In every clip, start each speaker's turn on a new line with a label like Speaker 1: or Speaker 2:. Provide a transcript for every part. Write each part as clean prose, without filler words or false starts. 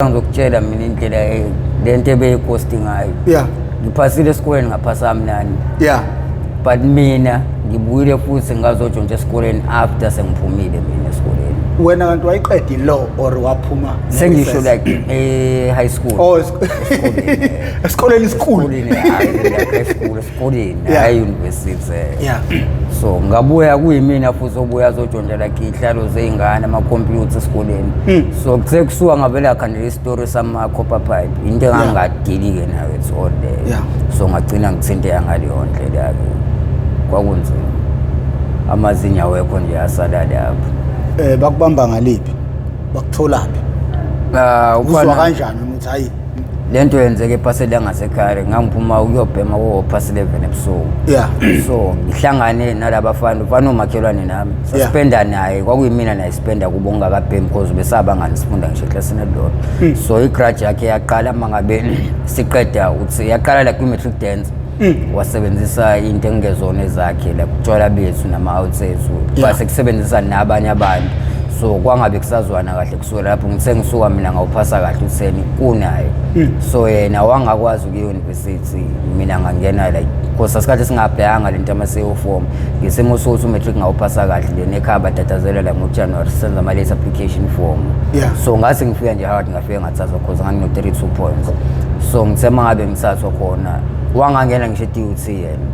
Speaker 1: Ngizokutshela mina indlela lento ebeyi-costi ngayo. Ngiphasile esikoleni, ngaphasa kamnandi. But mina ngibuyile futhi ngazotshontsha esikoleni after sengiphumile mina esikoleni.
Speaker 2: Wena kanti wayiqeda i-law or waphuma?
Speaker 1: Sengisho like e-high school.
Speaker 2: Oh,
Speaker 1: esikoleni.
Speaker 2: Esikoleni isikhulu.
Speaker 1: Esikoleni, hhayi, like high school, esikoleni, hhayi university. So ngabuya kuyimina futhi obuya azotshontsha like iy'hlalo zey'ngane, amakhompyutha esikoleni. So kuthe kusuka ngavele ngakhandela isitori sama-copper pipe, into engangingadili-ke nayo, it's all there. So ngagcina ngithinteka ngaleyo ndlela-ke, kwakunzima, amazinyo awekho nje, asala lapho.
Speaker 2: Bakubamba ngaliphi? Bakutholaphi?
Speaker 1: Ah,
Speaker 2: uzwa
Speaker 1: ufana-
Speaker 2: kanjani ukuthi hayi?
Speaker 1: Le nto yenzeka ephaseli langasekhaya, ngangiphuma ukuyobhema ko-past 11 ebusuku. So ngihlangane nalabafana, ufana umakhelwane nami, saspenda naye, kwakuyimina naye sipenda kubo ngingakabhemi because besabangani, sifunda ngisho eklasini elilodwa. So i-grudge yakhe yaqala uma ngabe siqeda uthi yaqala like kwi-matric dance, wasebenzisa into engezona ezakhe, like utshwala bethu nama-outs ethu. Base kusebenzisa nabanye abantu, so kwangabe kusazwana kahle kusukela lapho. Ngithe ngisuka mina ngawuphasa kahle utheni kunaye, so yena wangakwazi ukuya e-university, mina ngangena like because sasikhathi singabhekanga lento ama-CO form ngesimo sokuthi u-matric ngawuphasa kahle, then ekhaya batatazela la ngoJanuary senza ama-late application form. So ngase ngifika nje hard, ngafika ngathathwa cause ngangino-32 points. So ngithe uma ngabe ngithathwa khona, wangangena ngisho e-DUT yena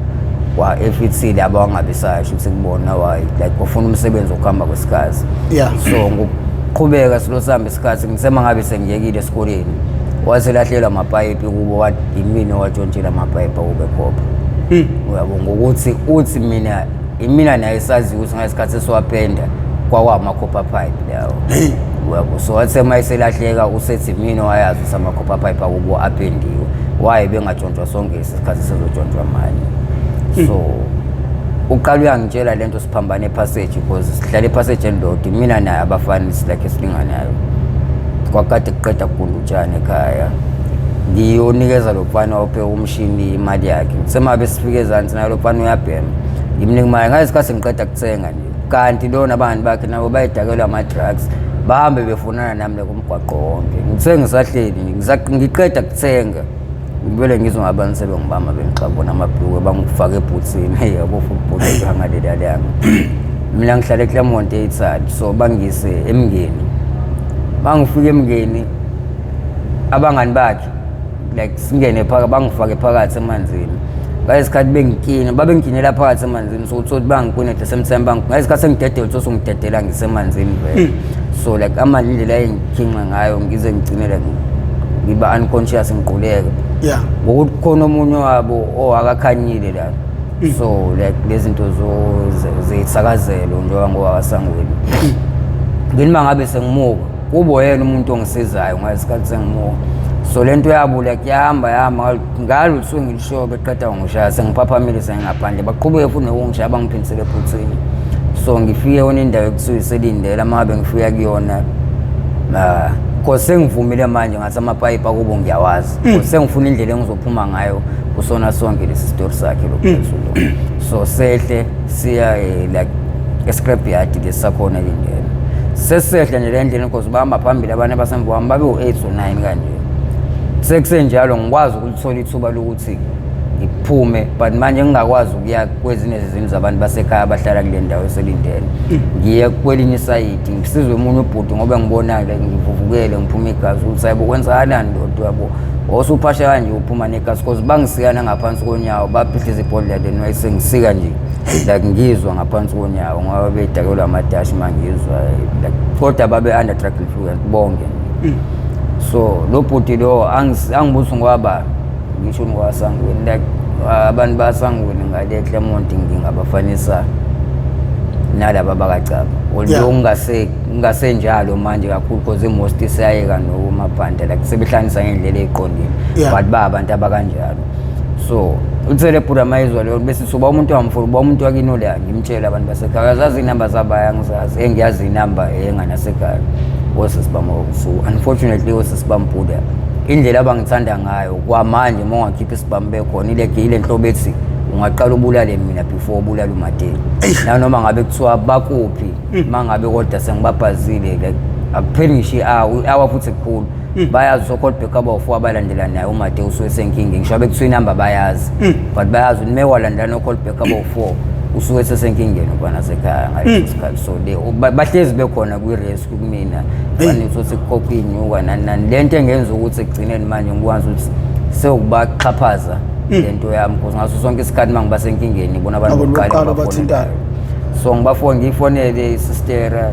Speaker 1: wa-FET, laba wangabe sasho ukuthi kubona wa like ufuna umsebenzi wokuhamba kwesikhathi. So ngokuqhubeka silo sihamba isikhathi, ngithe uma ngabe sengiyekile esikoleni, waselahlelwa amapayipi kubo, wathi imina owatshontshela amapayipi akube khopha, uyabo, ngokuthi uthi mina imina naye sazi ukuthi ngalesikhathi esiwapenda kwakwama-copper pipe lawo, uyabo. So wathi uma eselahleka usethi mina wayazi ukuthi ama-copper pipe akubo apendiwe, waye bengatshontshwa sonke isikhathi, sezotshontshwa manje. So uqala uyangitshela lento, siphambane e-passage because sihlala e-passage elilodwa mina naye, abafana like esilinganayo. Kwakade kuqeda kugunda utshani ekhaya, ngiyonikeza lo mfana ophe umshini imali yakhe. Semabe sifike ezansi naye lo mfana uyabhema, ngimnika imali ngalesikhathi ngiqeda kuthenga nje, kanti lona abangani bakhe nabo bayidakelwa ama-drugs, bahambe befunana nami la kumgwaqo wonke. Ngithe ngisahleli nje, ngiqeda kuthenga, ngibele ngizwe ngabantu sebengibamba, bengixabona amabhlukwe, bangifake ebhuthini, yabo, football ngaleliya langa. Mina ngihlala eClermont e-Italy, so bangise eMngeni. Bangifika eMngeni, abangani bakhe like singene phakathi, bangifake phakathi emanzini ngalesikhathi bengikina, babengikinela phakathi emanzini. So uthole bangikwina at the same time, ngalesikhathi sengidedela, uthole sengidedela ngisemanzini vele. So like amanzi, indlela engikhinqa ngayo, ngize ngigcinele ngiba unconscious, ngiquleke ngokuthi khona omunye wabo owakakhanyile la. So like lezi zinto zeyithakazelo njengoba ngowakasangweni, ngini uma ngabe sengimuka kubo yena umuntu ongisizayo ngalesikhathi sengimuka. So lento yabo like yahamba yahamba ngalo kuthiwe ngilishoyo, beqeda ngishaya, sengiphaphamile, sengingaphandle, baqhubeke futhi nokungishaya, bangiphindisele ephuthini. So ngifike yona indawo ekuthiwa iselindela, uma ngabe ngifika kuyona, ah, cause sengivumile manje ngathi amapayipi akubo ngiyawazi, cause sengifuna indlela engizophuma ngayo kusona sonke lesi sitori sakhe lokuphezulu. So sehle siya like e-scrap yard lesisakhona elindela, sesehla nje le ndlela cause bahamba phambili abantu abasemva kwami babe u-8 or 9 kanje. Sekusenjalo ngikwazi ukulithola ithuba lokuthi ngiphume, but manje ngingakwazi ukuya kwezinye zezindlu zabantu basekhaya abahlala kule ndawo eselindele, ngiye kwelinye isayidi. Ngisizwe omunye ubhuti ngoba ngibona like ngivuvukele, ngiphuma igazi, ukuthi hayibo, kwenzakalani ndoda, uyabo, wawusuphasha kanje uphuma negazi, cause bangisikana ngaphansi konyawo, baphihliza ibhodlela leni, wayesengisika nje like ngizwa ngaphansi konyawo ngoba bedakelwa amadashi uma ngizwa like, kodwa babe under drug influence bonke. So lo bhuti lo angibuthi ngoba ngisho ngwasangweni, like abantu basangweni ngale Clermont ngingabafanisa nalaba bakacaba, although ngingasenjalo manje kakhulu because i-most siyayeka nokumabhanda, like sebehlanganisa ngendlela eyiqondile. But ba abantu abakanjalo. So uthele bhuti mayizwa leyo, bese suba umuntu wamfuna uba umuntu wakini la, ngimtshela abantu basekhaya azazi inamba zabo, ayangizazi engiyazi inamba enganasekhaya osisi bami. So unfortunately osisi bambhuda indlela abangithanda ngayo kwamanje, uma ungakhipha isibhamu bekhona ile nhlobo ethi ungaqala ubulale mina before ubulale umateli, nanoma ngabe kuthiwa bakuphi, uma ngabe kodwa sengibabhazile, like akupheli ngisho i-hour, i-hour futhi kukhulu. Bayazi so-callback abawu-four abalandelanayo, uMade usuke esenkingeni. Ngisho bekuthiwa inamba bayazi, but bayazi ukuthi uma walandela no-callback abawu-four usuke sesenkingeni umfana sekhaya ngaleso sikhathi. So bahlezi bekhona kwi-rescue kumina. Fanele ukuthi kukhokha iy'nyuka nani nani, le nto engenza ukuthi ekugcineni manje ngikwazi ukuthi sewukubaxhaphaza le nto yami, because ngaso sonke isikhathi uma ngiba senkingeni ibona abantu
Speaker 2: Abantu
Speaker 1: bokuqala
Speaker 2: bokuqala
Speaker 1: engibafonelayo.
Speaker 2: abathintayo.
Speaker 1: So ngibafone, ngiyifonele isistera,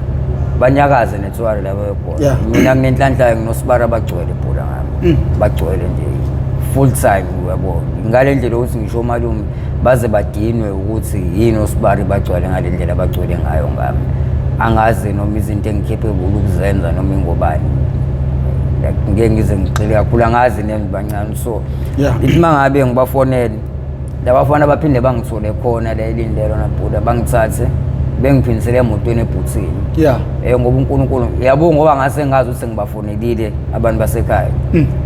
Speaker 1: banyakaze nethwari laba bekhona. Mina nginenhlanhla, nginosibara bagcwele ibhola ngami, bagcwele nje full time, uyabo, ngale ndlela ukuthi ngisho omalume baze badinwe ukuthi yini osibari bagcwele ngale ndlela abagcwele ngayo ngami. Angazi noma izinto engi-capable ukuzenza noma ingobani. Like, ngeke ngize ngigxile kakhulu, angazi nemi bancane, so ithi uma ngabe ngibafonele labafana baphinde bangithole khona la elindelo nabhuda, bangithathe bengiphindisele emotweni ebhuthini. Ngoba uNkulunkulu yabo, ngoba ngase ngazi ukuthi ngibafonelile abantu basekhaya,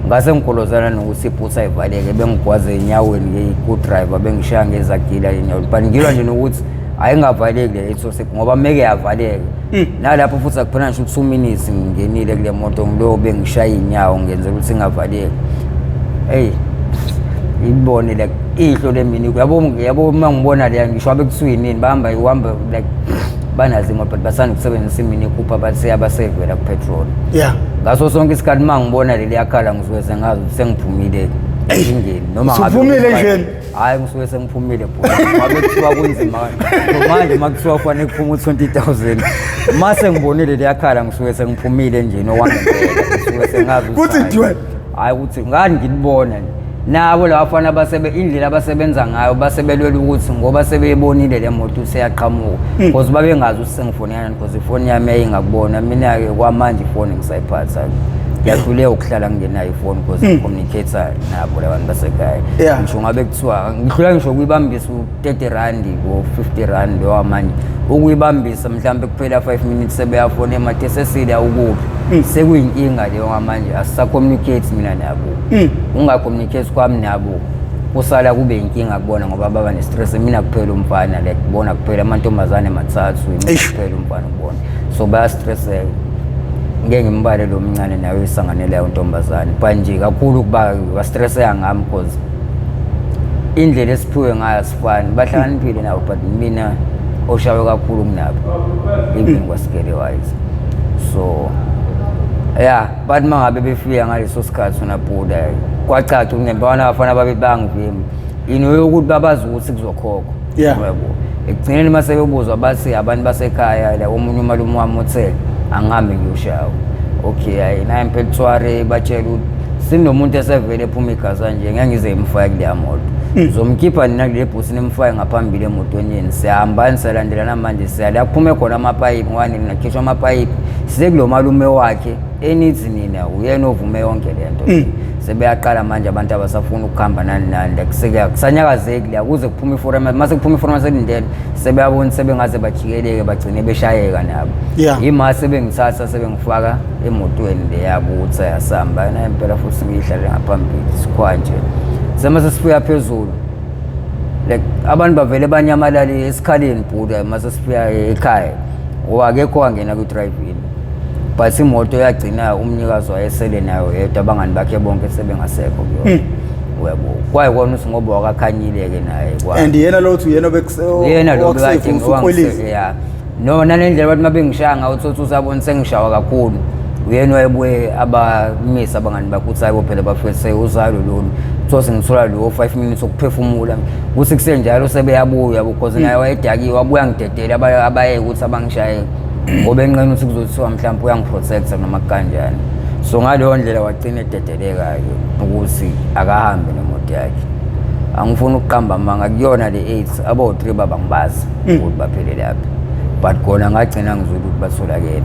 Speaker 1: ngase ngigolozana nokuthi ibhuthi ayivaleke, bengigwaze enyaweni nge-ku-driver, bengishaya ngezagila enyaweni, but ngilwa nje nokuthi ayingavaleki le ethose, ngoba meke yavaleka nalapho futhi akuphela ngisho 2 minutes ngingenile kule moto, ngiloyo bengishaya iy'nyawo ngenzela ukuthi ingavaleki. Eyi, ibone like ihlo lemini, yabo, yabo, uma ngibona leya, ngisho abe kuthiwa yinini, bahamba uhamba like banazo imoto, but basanda ukusebenzisa iMini Cooper, bathi abasevela ku-petrol. Ngaso sonke isikhathi uma ngibona leli yakhala, ngisuke sengazi ukuthi sengiphumile enkingeni noma ngabe
Speaker 2: Usuphumile endlini?
Speaker 1: Hhayi, ngisuke sengiphumile bhuti. Ngabe kuthiwa kunzima. So manje uma kuthiwa kufanele kuphume u-20,000, uma sengibonile liyakhala, ngisuke sengiphumile endlini okwangempela, ngisuke sengazi ukuthi
Speaker 2: Kuthi
Speaker 1: hhayi.
Speaker 2: dwe.
Speaker 1: Hhayi, ukuthi ngani ngilibona nje nabo laba bafana basebe indlela abasebenza ngayo, basebelwela ukuthi ngoba sebeyibonile le moto useyaqhamuka, because babengazi ukuthi sengifonelana, because ifoni yami yayingakubona. Mina-ke kwamanje ifoni ngisayiphatha, ngiyahluleka ukuhlala ngingenayo ifoni because ngi-communicate nabo labantu basekhaya. Ngisho ngabe kuthiwa ngihlula ngisho ukuyibambisa u-30 rand ko-50 rand wamanje, ukuyibambisa mhlawumbe kuphela 5 minutes sebeyafona emade sesile, awukuphi, sekuyinkinga leyo. Ngamanje asisa-communicate mina nabo. Unga-communicate kwami nabo kusala kube inkinga kubona, ngoba baba ne-stress. Mina kuphela umfana, like bona kuphela amantombazane mathathu, mina
Speaker 2: Eish.
Speaker 1: kuphela umfana kubona, so bayastresseka. Ngeke ngimbale lo mncane naye uyisanganelayo untombazane, but nje kakhulu kuba bastresseka ngami because indlela esiphiwe ngayo asifani. Bahlakaniphile nabo, but mina oshawe kakhulu kunabo, even kwasigele wise. So yeah, but uma ngabe befika ngaleso sikhathi unabuda, kwacaca ukuthi ngempela abafana babe bangivimba ino yokuthi babazi ukuthi kuzokhokhwa. Yabo, ekugcineni uma sebebuzwa bathi abantu basekhaya la, omunye umalume wami uthe angihambe ngiyoshawa. Okay, hayi naye impela uThware batshela ukuthi sinomuntu esevele ephuma igazi kanje, ngeke ngize ngimfake kuleya moto, zomkhipha nina kule bhusi, nimfake ngaphambili emotweni yenu. Siyahambani, siyalandelana manje, siya la kuphume khona amapayipi, ngoba nina nakhishwa amapayipi, sekulo malume wakhe enithi nina uyena ovume yonke le nto. Sebeyaqala manje abantu abasafuna ukuhamba nani nani, like kusanyakazeki la kuze kuphume iforum. Mase kuphuma iforum selindele, sebeyabona sebengaze bajikeleke, bagcine beshayeka nabo. Ima sebengithatha sebengifaka emotweni le yabo ukuthi ayasihamba na impela futhi, ngiyihlale ngaphambili sikhwanje. Sema sesifika phezulu, like abantu bavele banyamalale esikhaleni bhuda. Mase sifika ekhaya, ngoba akekho wangena kwi-drive-in, but imoto yagcina umnikazi wayesele nayo yedwa, abangani bakhe bonke sebengasekho kuyona, uyabo. Kwayikona ukuthi ngoba wakakhanyile-ke naye
Speaker 2: And yena lo uthi uyena
Speaker 1: yena lo
Speaker 2: owakusave
Speaker 1: bekade
Speaker 2: usukhwelile.
Speaker 1: Ya, no, nalendlela bathi uma bengishaya ngawo, uthotha usabona sengishawa kakhulu, uyena wayebuye abamisa abangani bakhe ukuthi hayibo phela bafethu, sewuzalo lolu, kuthiwa sengithola lowo 5 minutes okuphefumula, kuthi kusenjalo sebeyabuya, because naye wayedakiwe, wabuya ngidedele abayeke ukuthi abangishaye, ngoba enqena ukuthi kuzothiwa mhlawumbe uyangiprotecta noma kanjani. So ngaleyo ndlela wagcina ededeleka-ke ukuthi akahambe nemoto yakhe. Angifuni ukuqamba amanga, kuyona le eight abawu-three baba ngibazi ukuthi baphelelaphi, but kona ngagcina ngizwile ukuthi batholakele.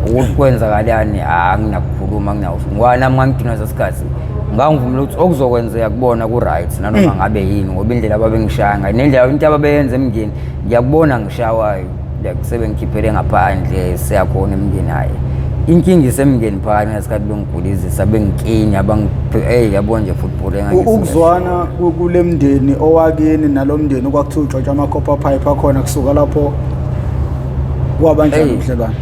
Speaker 1: Ukuthi kwenzakalani anginakukhuluma, anginakusho, ngoba nami ngangidinwa sesikhathi, ngangivumela ukuthi okuzokwenzeka kubona ku-right nanoma ngabe yini, ngoba indlela ababengishaya ngayo nendlela into ababeyenza emngeni, ngiyakubona ngishawayo, like sebengikhiphele ngaphandle, siyakhona emngeni. Hhayi, inkinga isemngeni phakathi ngesikhathi bengigulizisa, bengikinya, eyi yabo nje football engangithi
Speaker 2: Ukuzwana kule mndeni owakini nalo mndeni okwakuthiwa utshontsha ama-copper pipe akhona, kusuka lapho kwabanjani
Speaker 1: Eyi.
Speaker 2: ubudlelwane?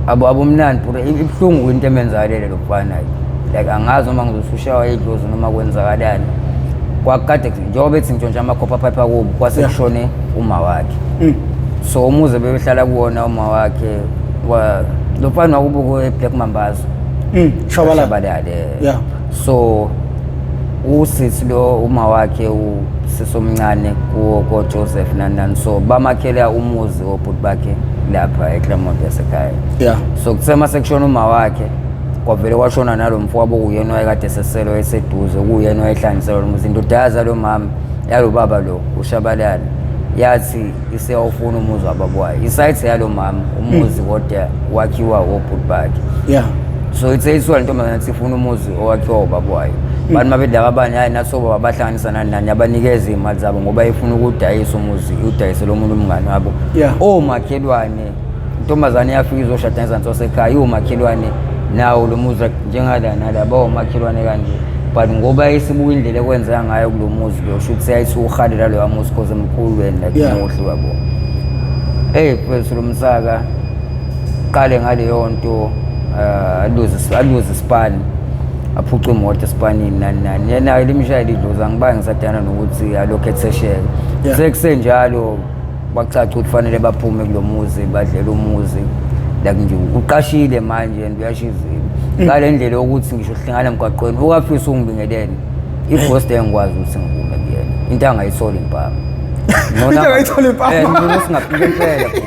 Speaker 1: Abo abumnandi bro, ibuhlungu into emenzakalele lo mfana. Like angazi noma ngizosushawa idlozi noma kwenzakalani. Kwakade njengoba ethi ngitshontsha amakhopha pipe kubo kwase kushone uma wakhe. So umuzi bebehlala kuwona uma wakhe wa lo mfana wakubo ku-Black Mambazo.
Speaker 2: Shabalala.
Speaker 1: Shabalala.
Speaker 2: Yeah.
Speaker 1: So usisi lo uma wakhe usisi omncane kuwo ko Joseph nani nani, so bamakhela umuzi wobhuti bakhe lapha eClermont yasekhaya. So kuthe mase kushona uma wakhe, kwavele kwashona nalo mfowabo, kuyena wayekade eseselo eseduze, kuyena wayehlanganiselwa lo muzi. Indodaza lo mama yalo baba lo uShabalala yathi iseyawufuna umuzi wababa wayo, isayithi yalo mama umuzi, kodwa wakhiwa wobhuti bakhe. So ithe isuka le ntombazane yathi ifuna umuzi owakhiwa ubaba wayo. Bantu mabedlala abanye, hayi nathi obaba bahlanganisa nani nani, abanikeza iy'mali zabo ngoba ifuna ukudayisa umuzi, udayisele omunye umngane wabo. Omakhelwane, intombazane iyafika izoshada ngezansi wasekhaya, iwumakhelwane nawo lo muzi njengala nala bawomakhelwane kanje, but ngoba isibuka indlela ekwenzeka ngayo kulo muzi lo, sho ukuthi yayithi uhalela loya muzi cause mkhulu wena, like muhle wabo. Hey mfethu, lo msaka qale ngaleyo nto, aluze isipani, aphuce imoto esipanini nani nani, yena limshayela idlozi, angibange ngisadana nokuthi alokhu ethesheka. Sekusenjalo kwacaca ukuthi fanele baphume kulo muzi, badlela umuzi, like nje uqashile manje and uyashizile ngale ndlela yokuthi ngisho sihlangana emgwaqweni ukafisa ungibingelele, i-ghost engikwazi ukuthi ngivume kuyena into angayitholi impama.
Speaker 2: Into angayitholi impama.
Speaker 1: Ngcono singaphika impela bro,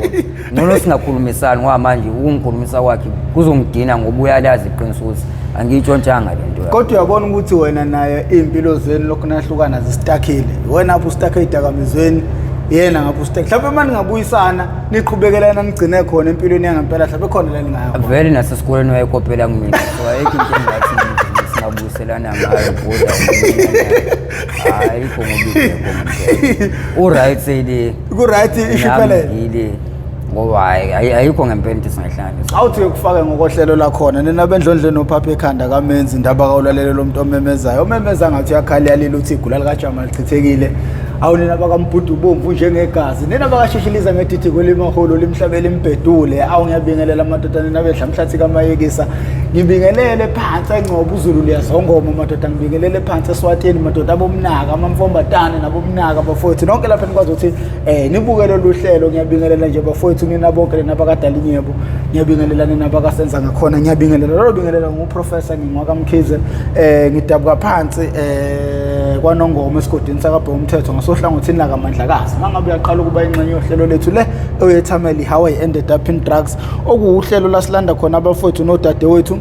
Speaker 1: ngcono singakhulumisani ngoba manje ukungikhulumisa kwakhe kuzongidina ngoba uyalazi iqiniso ukuthi angiyitshontshanga le nto yakho.
Speaker 2: Kodwa uyabona ukuthi wena naye iy'mpilo zenu lokhu nahlukana zisitakhile, wena apho ustakhe ey'dakamizweni, yena ngapho ustakhe. Mhlawumbe uma ningabuyisana niqhubekelana nigcine khona empilweni yangempela, mhlawumbe khona la ningaya khona.
Speaker 1: Vele nasesikoleni wayekopela kumina, so ayikho into engathi singabuyiselana ngayo bhuda, ayikho ngoba ingekho ngempela. U-right seyile.
Speaker 2: Ku-right, ishiphelele.
Speaker 1: Ngile ngoba hayi, ayikho ngempela into esingayihlanganisa.
Speaker 2: Awuthi kufake ngokohlelo lakhona nina bendlondleni ophapha ekhanda kamenzi indaba kawulalele lo muntu omemezayo, omemeza ngathi uyakhala, uyalila, uthi igula likajama lichithekile. Awu nina bakambhudu bomvu njengegazi, nina bakashishiliza ngedidi kwelimaholo limhlabela imbhedule. Awu ngiyabingelela amadoda, nina bedla mhlathi kamayekisa, ngibingelele phansi eNgcobo, uZulu liyazongoma madoda, ngibingelele phansi eSwatini madoda, abomnaka amamfombatane nabomnaka bafowethu nonke lapha nikwazi ukuthi nibuke lolu hlelo. Ngiyabingelela nje bafowethu nina bonke nina bakadalinyebo, ngiyabingelela nina bakasenza ngakhona, ngiyabingelela lolo bingelela nguprofessor ngingwakamkhize, ngidabuka phansi kwaNongoma esigodini sakaBheka umthetho ngasohlangothini lakaMandlakazi. Mangabe uyaqala ukuba ingxenye yohlelo lethu le oyethameli How I Ended Up in Drugs, okuwuhlelo lasilanda khona abafowethu nodadewethu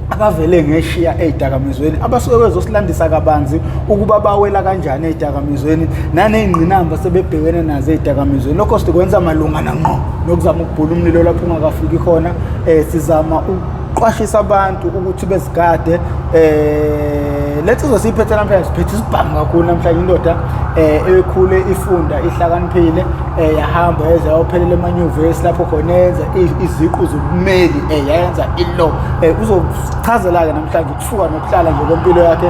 Speaker 2: abavele ngeshiya ey'dakamizweni, abasuke bezosilandisa kabanzi ukuba bawela kanjani ey'dakamizweni naney'ngqinamba sebebhekene nazo ey'dakamizweni. Lokho sikwenza malungana ngqo nokuzama ukubhula umlilo lapho ungakafiki khona. Sizama ukuqwashisa abantu ukuthi bezigade. Le nsizwa siyiphethe namhlanje, siphethe isibhamu kakhulu namhlanje, indoda ekhule ifunda ihlakaniphile, yahamba yeza yayophelela emanyuvesi lapho khona yenza iziqu zobumeli, yayenza i-law. Uzochazela-ke namhlanje ukusuka nokuhlala nje kwempilo yakhe,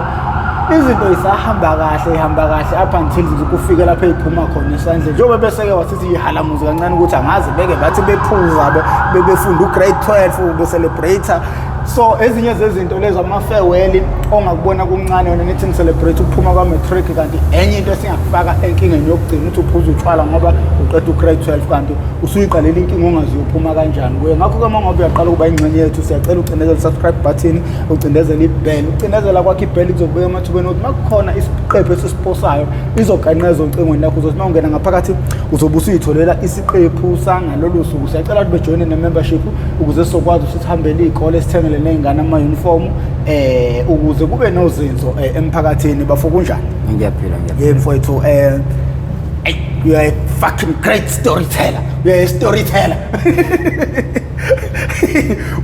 Speaker 2: izinto isahamba kahle, ihamba kahle up until kufike lapho eyiphuma khona esandleni, njengoba bese-ke wasithi ihalamuzi kancane ukuthi angazi beke bathi bephuza befunda u-grade 12 be-celebrate. So ezinye zezinto lezo ama-farewell ongakubona kuncane, wena nithi ni-celebrate ukuphuma kwa-matric, kanti enye into esingakufaka enkingeni yokugcina ukuthi uphuze utshwala ngoba uqeda u-grade 12, kanti usuyiqalela inkinga ongazi uphuma kanjani kuyo. Ngakho-ke uma ngabe uyaqala ukuba ingxenye yethu, siyacela ucindezele i-subscribe button, ucindezele i-bell. Ucindezela kwakho i-bell kuzokubeka emathubeni ukuthi uma kukhona isiqephu esisiposayo izoganqeza ocingweni lakho, uzothi uma ungena ngaphakathi uzobe usuyitholela isiqephu sangalolu suku. Siyacela ukuthi bejoyine ne-membership ukuze sizokwazi ukuthi sihambele iy'kole, sithengele ney'ngane ama-uniform, ukuze kube nozinzo emphakathini. Bafo, kunjani?
Speaker 1: Ngiyaphila, ngiyaphila.
Speaker 2: Yebo mfowethu, you are a fucking great storyteller. You are a storyteller,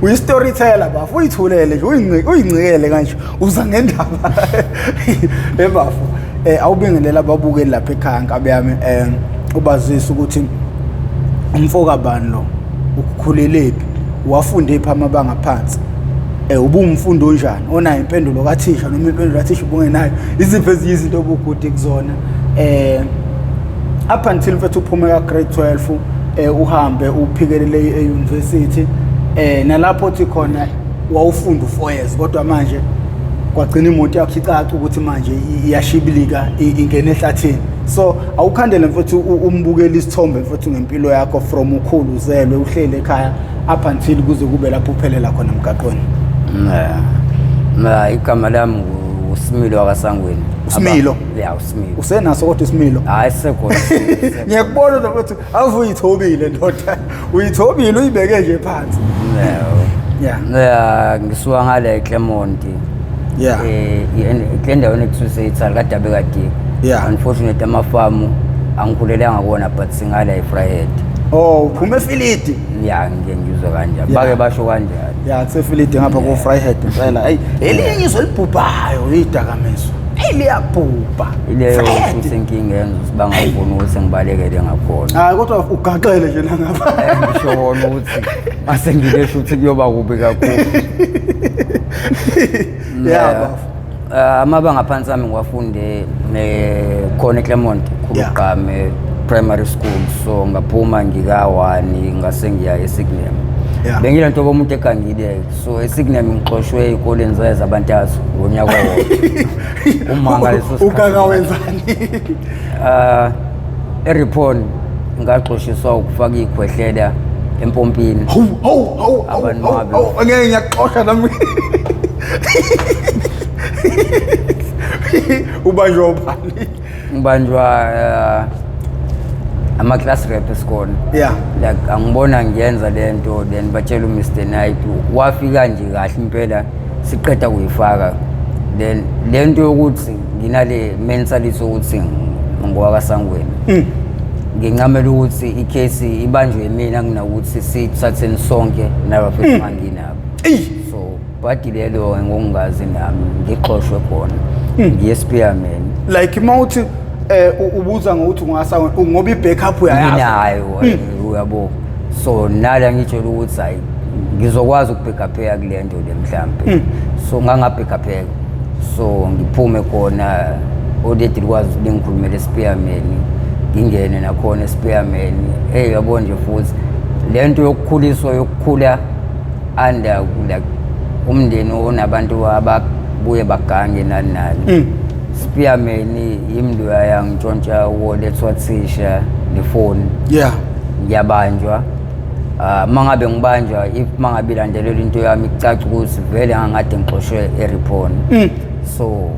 Speaker 2: uyi-storyteller bafo, uyithulele nje, uyincikele kanje, uza ngendaba ebafo. Awubingelela ababukeli lapha ekhaya nkabi yami, ubazise ukuthi umfo kabani lo, ukukhulelephi, wafunde phi amabanga phansi, ubungumfundi onjani, onayo impendulo kathisha noma impendulo kathisha ubungenayo, iziphi ezinye izinto obugude kuzona up until mfethu uphume ka grade 12, uhambe uphikelele e-university. Nalapho uthi khona wawufunda u4 years, kodwa manje kwagcina imoto yakho icaca ukuthi manje iyashibilika, ingena ehlathini. So awukhandele mfethu, umbukeli isithombe mfethu ngempilo yakho from ukhulu uzelwe uhlele ekhaya up until kuze kube lapho uphelela khona emgaqweni.
Speaker 1: Na igama lami uSimilo wakaSangweni.
Speaker 2: USimilo?
Speaker 1: Ya, uSimilo.
Speaker 2: Usenaso kodwa isimilo?
Speaker 1: Hayi, sekhona.
Speaker 2: Ngiyakubona mfethu, ave uyithobile ndoda, uyithobile, uyibeke nje phansi. Yeah.
Speaker 1: Ya, ngisuka ngale eClermont. Kule ndaweni ekuthiwa ise-Italy kade abe kade. Unfortunately amafamu angikhulelanga kuwona, but singala eVryheid.
Speaker 2: Oh, uphuma eFilidi.
Speaker 1: Ya, ngike ngizwe kanjalo. Bake basho kanjalo.
Speaker 2: Ya, kuseFilidi ngapha ko Vryheid impela. Hey, elinye izwe libhubhayo idakamizwa. Hey, liyabhubha.
Speaker 1: Ileyo futhi inkinga yenza ukuthi bangafuni ukuthi ngibalekele ngakhona.
Speaker 2: Hayi, kodwa ugaxele nje la ngapha.
Speaker 1: Ngisho wona ukuthi mase ngilesho ukuthi kuyoba kubi kakhulu.
Speaker 2: Yeah, bafo.
Speaker 1: Amabanga aphansi ami ngiwafunde khona eClermont, Khulugqame Primary School. So ngaphuma ngika-1, ngase ngiya eSignum. Bengile nto komuntu egangile, so eSignum ngixoshwe ey'koleni zaye zabantathu ngonyaka owodwa. Uma ngaleso sikhathi
Speaker 2: Uganga wenzani?
Speaker 1: eRipon ngaxoshiswa ukufaka ikhwehlela empompini.
Speaker 2: Hawu, hawu, hawu, hawu,
Speaker 1: Abantu
Speaker 2: hawu,
Speaker 1: babe-
Speaker 2: hawu, angeke, ngiyakuxosha nami. Ubanjwa ubani?
Speaker 1: Ngibanjwa ama-class rep esikole. Like angibona ngiyenza le nto, then batshela uMr Knight, wafika nje kahle impela siqeda kuyifaka. Then le nto yokuthi nginale mentality yokuthi ngowakaSangweni, ngincamela ukuthi ikhesi ibanjwe mina kunokuthi siyithatheni sonke nabafethu manginabo. So bhadi lelo ngokungazi nami ngixoshwe khona, ngiye Spearman.
Speaker 2: Like uma uthi ubuza ngokuthi ungasangweni ngoba i-backup uyayazi.
Speaker 1: Nginayo, uyabo. So nala ngitshela ukuthi hayi, ngizokwazi ukubhekapheka kule nto le mhlampe. So ngangabhekapheka, so ngiphume khona, oledi likwazi ukuthi lingikhulumele eSpearman, ngingene nakhona eSpearman. Hey, yabo nje futhi le nto yokukhuliswa, yokukhula under like umndeni onabantu ababuye bagange nani nani. Spearman yimntu yangitshontsha uwallet thisha nefoni. Ngiyabanjwa. Mangabe ngibanjwa, if mangabe ilandelela into yami kucaca ukuthi vele ngangade ngixoshwe eRipon. So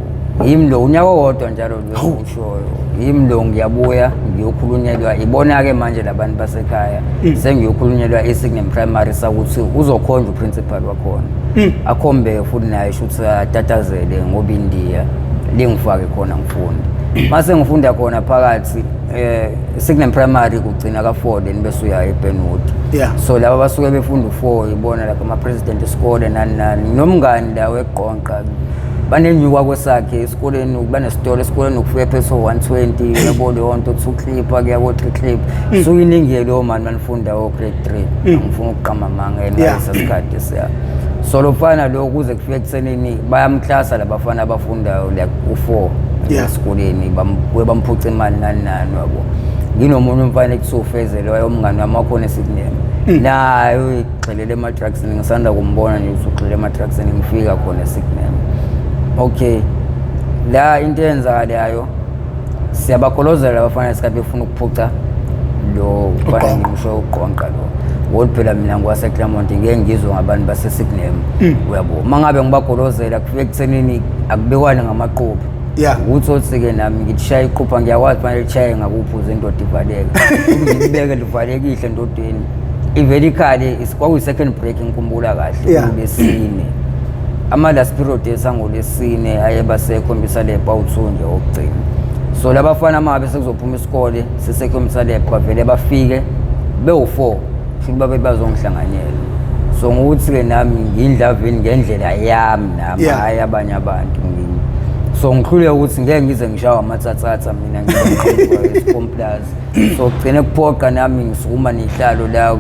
Speaker 1: yimi lo unyaka owodwa njalo lo ushoyo, yimi lo ngiyabuya ngiyokhulunyelwa, ibona-ke manje labantu basekhaya, sengiyokhulunyelwa eSignum Primary sakuthi uzokhonjwa uprincipal wakhona, akhombe futhi naye shuthi atatazele ngoba indiya lingifake khona ngifunde. Mase ngifunda khona phakathi Signum Primary kugcina ka-4, then bese uya eBenwood. So laba basuke befunda u-4, ibona lapha ama-president esikole nani nani, nomngani la wegqonqa banenyuka kwesakhe esikoleni, banesitolo esikoleni, ukufika phezu 120, yabo leyo nto, two clip kuya ko-three clip. So iningi leyo mani manifunda o-grade 3, angifuna ukuqamba amanga ngaleso sikhathi siya. So lo mfana lo kuze kufike ekuthenini bayamklasa labafana abafundayo like u-4 esikoleni, buye bamphuca imali nani nani, yabo. Nginomunye umfana ekuthiwa uFezele, wayomngani wami wakhona eSignum, naye uyigxilele ema-drugsini, ngisanda kumbona nje ukuthi ugxilele ema-drugsini ngifika khona eSignum. Okay, la into eyenzakalayo siyabagolozela abafana ngesikhathi befuna ukuphuca lo mfana.
Speaker 2: Ugqonqa.
Speaker 1: Ngisho ugqonqa lo ngoba phela mina ngwaseClermont, ngeke ngizwe ngabantu baseSignum, uyabo. Uma ngabe ngibagolozela kufike ekuthenini akubekwane ngamaqupha. Ukuthi othi-ke nami ngithishaya iqupha, ngiyakwazi fanele lishaye ngakuphi ukuze indoda ivaleke. Ukuthi ngilibeke livalekile endodeni, ivele ikhale. Kwakuyi-second break, ngikhumbula kahle. Kulesine, ama-last period esangolesine ayeba sekhombisa lab awu-two nje okugcina. So labafana uma ngabe sekuzophuma isikole sisekhombisa lab, bavele bafike bewu-four, shuthi babe bazongihlanganyela. So ngokuthi-ke nami ngiyindlavini ngendlela yami nami, hhayi abanye abantu. So ngihluleke ukuthi ngeke ngize ngishawe amathatsatha mina ngiqhamuka. So kugcine kuphoqa nami ngisukuma nehlalo la,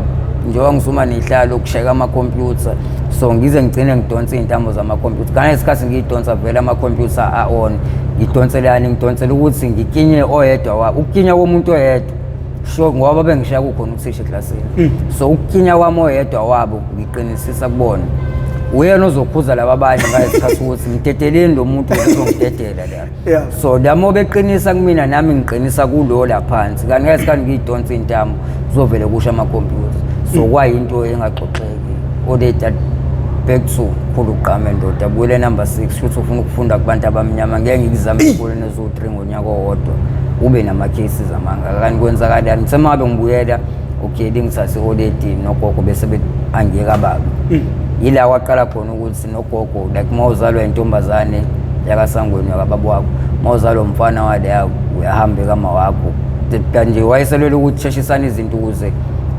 Speaker 1: njengoba ngisukuma nehlalo kushayeka amakhompyutha, so ngize ngigcine ngidonse iy'ntambo zamakhompyutha. Ngalesikhathi sikhathi ngiyidonsa vele amakhompyutha a-on, ngidonselani, ngidonsela ukuthi ngikinye oyedwa, ukukinya komuntu oyedwa. Sure, ngoba bengishaya kukhona uthisha eklasini. So ukukinya kwami oyedwa wabo ngiqinisisa kubona uyena ozokhuza laba abanye ngalesikhathi ukuthi ngidedeleni lo muntu uzongidedela la. So lamo beqinisa kumina nami ngiqinisa kulo la phansi, kanti ngalesikhathi ngiyidonsa intamo kuzovele kusho amakhompyutha. So kwayinto engaxoxeki. Oleda back to khulu ugqame ndoda, buyele number 6, futhi ufuna ukufunda kubantu abamnyama, ngeke ngikuzame esikoleni eziwu-3 ngonyaka owodwa ube nama-cases amanga. Kanti kwenzakalani? Ngithe uma ngabe ngibuyela, okay, lingithathe oledi nogogo bese angiyeka baba. Yila kwaqala khona ukuthi nogogo, like uma uzalwa intombazane yakasangweni yakababa wakho, uma uzalwa umfana waleya uyahamba ekama wakho. Nje wayeselwela ukuthi sheshisana izinto ukuze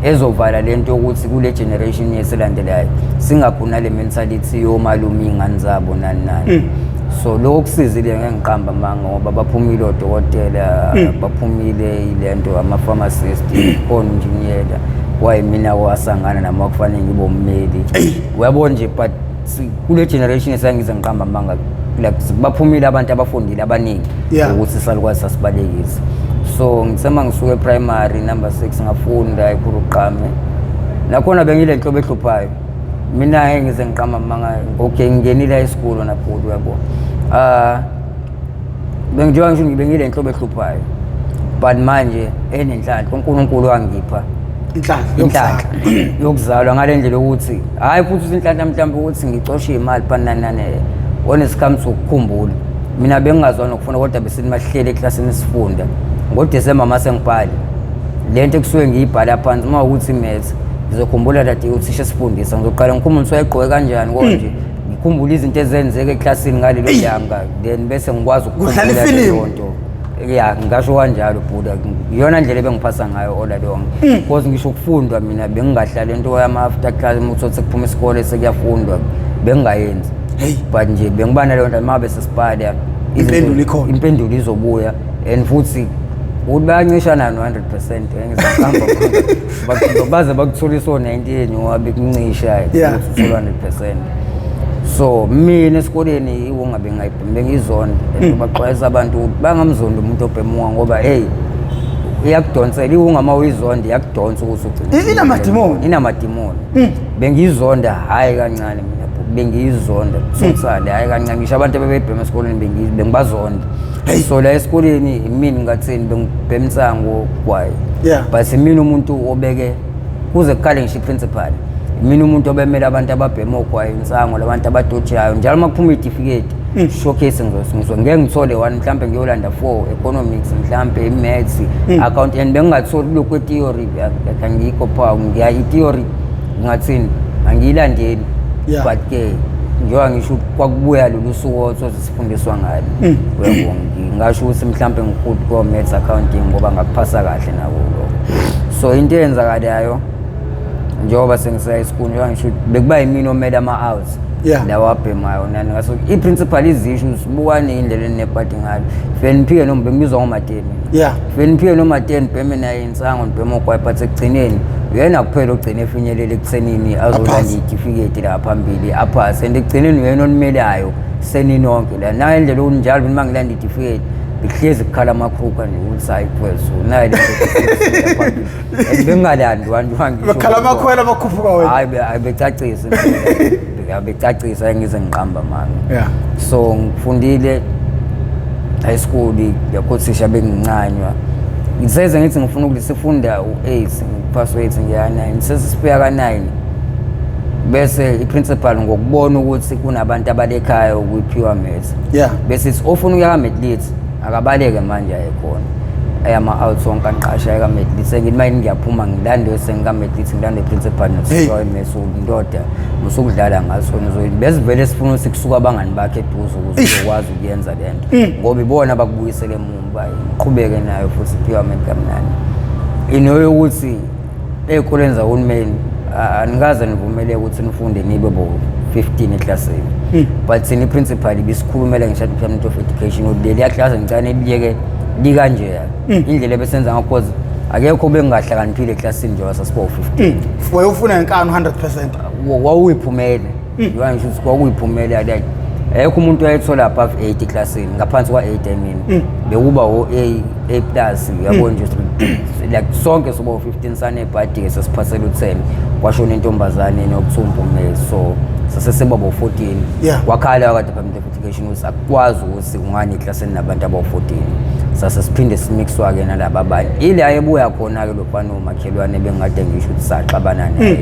Speaker 1: ezovala lento yokuthi kule generation yesilandelayo singakhona le mentality yomalume iy'ngane zabo nani nani. So lokho kusizile, ngeke ngiqamba amanga, ngoba baphumile odokotela, baphumile ilento ama-pharmacist, khona unjiniyela kwayimina kwasangana nami wakufanele ngibe ummeli, uyabona nje. But kule generation esangize ngiqamba amanga, like baphumile abantu abafundile abaningi ukuthi salukwazi sasibalekisa. So ngithe uma ngisuka e-primary number 6 ngafunda ekhulu ugqame, nakhona bengile nhlobo ehluphayo mina, ngeke ngize ngiqamba amanga. Okay, ngingenile high school naphulu, uyabo, ah, bengijengoba ngisho bengile nhlobo ehluphayo, but manje enenhlanhla uNkulunkulu wangipha
Speaker 2: inhlanhla.
Speaker 1: Inhlanhla yokuzalwa ngale ndlela yokuthi hhayi futhi inhlanhla mhlawumbe ukuthi ngicoshe imali pananane onesikhamu sokukhumbula. Mina bengingazwani nokufunda, kodwa besithi mahlele eklasini sifunda ngoDisemba, mase ngibhale le nto ekusuke ngiyibhala phansi, uma ukuthi maths, ngizokhumbula that uthisha esifundisa, ngizoqala ngikhumbule ukuthi wayegqoke kanjani konje, ngikhumbule izinto ezenzeka eklasini ngalelo langa, then bese ngikwazi
Speaker 2: Kudlala
Speaker 1: ukukhumbula
Speaker 2: ifilimu.
Speaker 1: leyo nto. Ya, ngingasho kanjalo bhuda, iyona ndlela ebengiphasa ngayo ola lonke, because ngisho ukufundwa mina bengingahlali into yama-after class, uma uthole sekuphuma isikole sekuyafundwa, bengingayenzi.
Speaker 2: Hey.
Speaker 1: But nje bengiba naleyo nto, uma bese sibhala
Speaker 2: Impendulo ikhona.
Speaker 1: Impendulo izobuya, and futhi ukuthi bayancishana no-100%, baze bakutholisa o-19 ngoba bekuncisha ukuthi uthole 100%. So mina esikoleni iwunga bengayibhemi, bengiyizonda, and baxwayisa abantu ukuthi bangamzondi umuntu obhemuka, ngoba hey, iyakudonsela iwunga, uma uyizonda iyakudonsa ukuthi ugcine
Speaker 2: Inamadimoni.
Speaker 1: Inamadimoni. Bengiyizonda hhayi kancane mina, bengiyizonda totally, hhayi kancane. Ngisho abantu abebebhema esikoleni bengibazonda. So la esikoleni imini ngathini, bengibhema insango kwayo, but imina umuntu obeke kuze kuqale ngisho i-principal, imina umuntu obemele abantu ababhema ogwayi, insango, labantu abadojayo njalo. Uma kuphuma iy'tifiketi showcase, ngeke ngithole one, mhlampe ngiyolanda four, economics, mhlampe i-maths, account, and bengingatholi kulokhu kwe-theory, like angikho phawu, ngiya i-theory ngingathini, angiyilandeli. But ke njengoba ngisho ukuthi kwakubuya lolu suku othothi sifundiswa ngalo, uyabo, ngingasho ukuthi mhlampe ngikhulu ko-maths, accounting, ngoba ngakuphasa kahle nako lokho. So into eyenzakalayo njengoba sengisaya esikhulu, njengoba ngisho ukuthi bekuba yimina omele ama-out lawa abhemayo nani, ngaso i-principal izisho ukuthi bukani indlela enginebhadi ngayo, fike niphike noma bengibizwa ngomateni, fike niphike nomateni, bheme naye insango, nibheme ogwayi, but ekugcineni uyena kuphela ogcine efinyelela ekuthenini azolanda
Speaker 2: Aphase.
Speaker 1: iy'tifiketi la phambili, aphase, and ekugcineni uyena onimelayo seninonke la. Nayo indlela okunjalo, mina uma ngilanda iy'tifiketi bekuhlezi kukhala amakhruka nje ukuthi hayi kwethu nayo le nto phambili, and bengingalandi wantu.
Speaker 2: Bekhala amakhwela, bakhuphuka wena.
Speaker 1: Hayi, hayi, becacisa becacisa, ngize ngiqamba manga. So ngifundile high school yakothisha, bengincanywa, ngiseze ngithi ngifuna ukuthi sifunda u-8, ngiphasa u-8, ngiya 9, sesifika ka-9, bese i-principal ngokubona ukuthi kunabantu abalekhaya ukuyiphiwa maths, bese ithi ofuna ukuya ka-math lit akabaleke manje ayekhona, ayama-out wonke angiqasha aye ka-math lit. Sengithi manje ngiyaphuma, ngilande sengika-math lit, ngilande i-principal nothisha we-maths, ndoda musukudlala ngaso, besivele sifuna ukuthi kusuka abangani bakhe eduze ukuze uzokwazi ukuyenza le nto, ngoba ibona abakubuyisele emumva, ngiqhubeke nayo futhi iphiwa math kamnandi. Into yokuthi ey'koleni zahulumeni anikaze nivumeleke ukuthi nifunde nibe bo-15 eklasini, but thina i-principal ibisikhulumela ngisho department of education ukuthi leliya klasi ngicela niliyeke likanjeya, indlela ebesenza ngakho, cause akekho bengingahlakaniphile eklasini njengoba sasibo-15.
Speaker 2: Wayofuna ngenkani 100%.
Speaker 1: Wawuyiphumela njengoba ngisho ukuthi kwakuyiphumela, like ayekho umuntu wayethola above 8 eklasini, ngaphansi kwa-8, I mean, bekuba o-A, A plus, uyabona nje. Like sonke soba u-15 sanebhadi-ke sesiphathela u-10, kwashona intombazane nokuthiwa uMpumezi, so sasesiba bo-14. Kwakhala kwa-Department of Education ukuthi akukwazi ukuthi kungani eklasini nabantu abawu-14. Sase siphinde simixwa-ke nalaba abanye. Ila ebuya khona-ke lo mfana omakhelwane bengikade ngisho ukuthi saxabana naye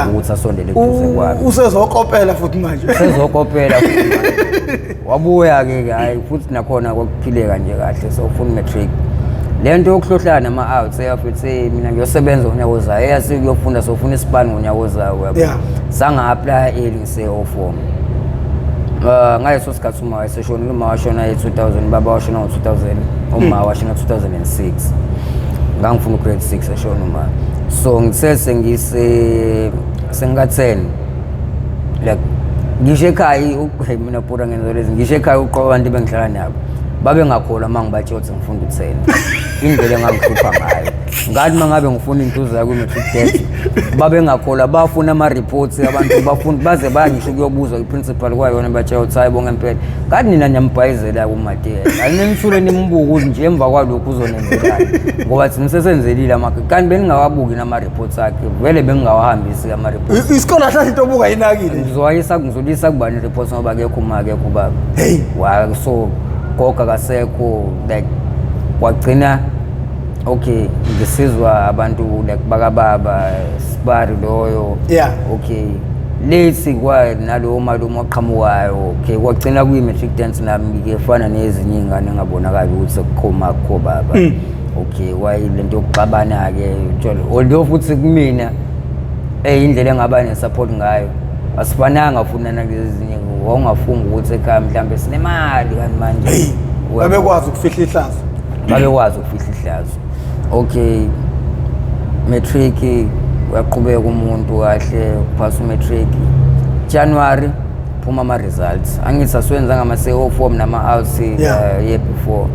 Speaker 1: ukuthi asondele eduze kwami.
Speaker 2: Usezokopela futhi manje.
Speaker 1: Usezokopela futhi manje. Wabuya-ke ke, hhayi futhi nakhona kwakuphileka nje kahle, so ufuna matric. Le nto yokuhlohlana nama-outs eyafethu, hey, mina ngiyosebenza ngonyaka ozayo, eyase kuyofunda sofuna isipani ngonyaka ozayo, uyabo. Sanga-aplaya early ngise-O4. Ngaleso sikhathi uma wayeseshonile, uma washona e-2000, baba washona ngo-2000, uma washona 2006. Ngangifuna u-grade 6 eshona uma. So ngithe sengise senga-10, like ngisho ekhaya, hey, mina pura ngenza lezi, ngisho ekhaya uqobo abantu bengihlala nabo babengakholwa uma ngibatshela ukuthi ngifunda u-10, indlela engangihlupha ngayo. Ngathi uma ngabe ngifuna intuza kwi-matric test babengakholwa, bafuna ama-reports abantu, bafuna baze baya ngisho ukuyobuzwa i-principal kwayona, batshela ukuthi hayi bonke impela ngathi nina niyambhayizela kuMatiya, aninithule nimbuke ukuthi nje emva kwalokhu uzonenzelani, ngoba thina sesenzelile kanti beningawabuki nama-reports akhe, vele bengingawahambisi ama-reports.
Speaker 2: Isikole ahlahla into obuka yinakile.
Speaker 1: Ngizowayisa, ngizolisa kubani i-reports ngoba akekho uma, akekho ubaba.
Speaker 2: Hey.
Speaker 1: Wa so gogo akasekho, like kwagcina okay ngisizwa abantu like bakababa sibari loyo. Okay, late kwa nalowo malume oqhamukayo, okay kwagcina kuyi-matric dance nami ke fana nezinye iy'ngane engabonakali ukuthi sekukhoma kukho baba. Okay, kwayilento yokuxabana-ke utshole, although futhi kumina indlela engaba ne-support ngayo asifananga futhi nalezi ezinye, wawungafunga ukuthi ekhaya mhlambe sinemali kanti manje
Speaker 2: Babekwazi ukufihla ihlazo.
Speaker 1: Babekwazi ukufihla ihlazo. Okay, matric uyaqhubeka umuntu kahle, uphasa umatric January, phuma ama results, angithi asiwenza ngama CO form nama outs. Year before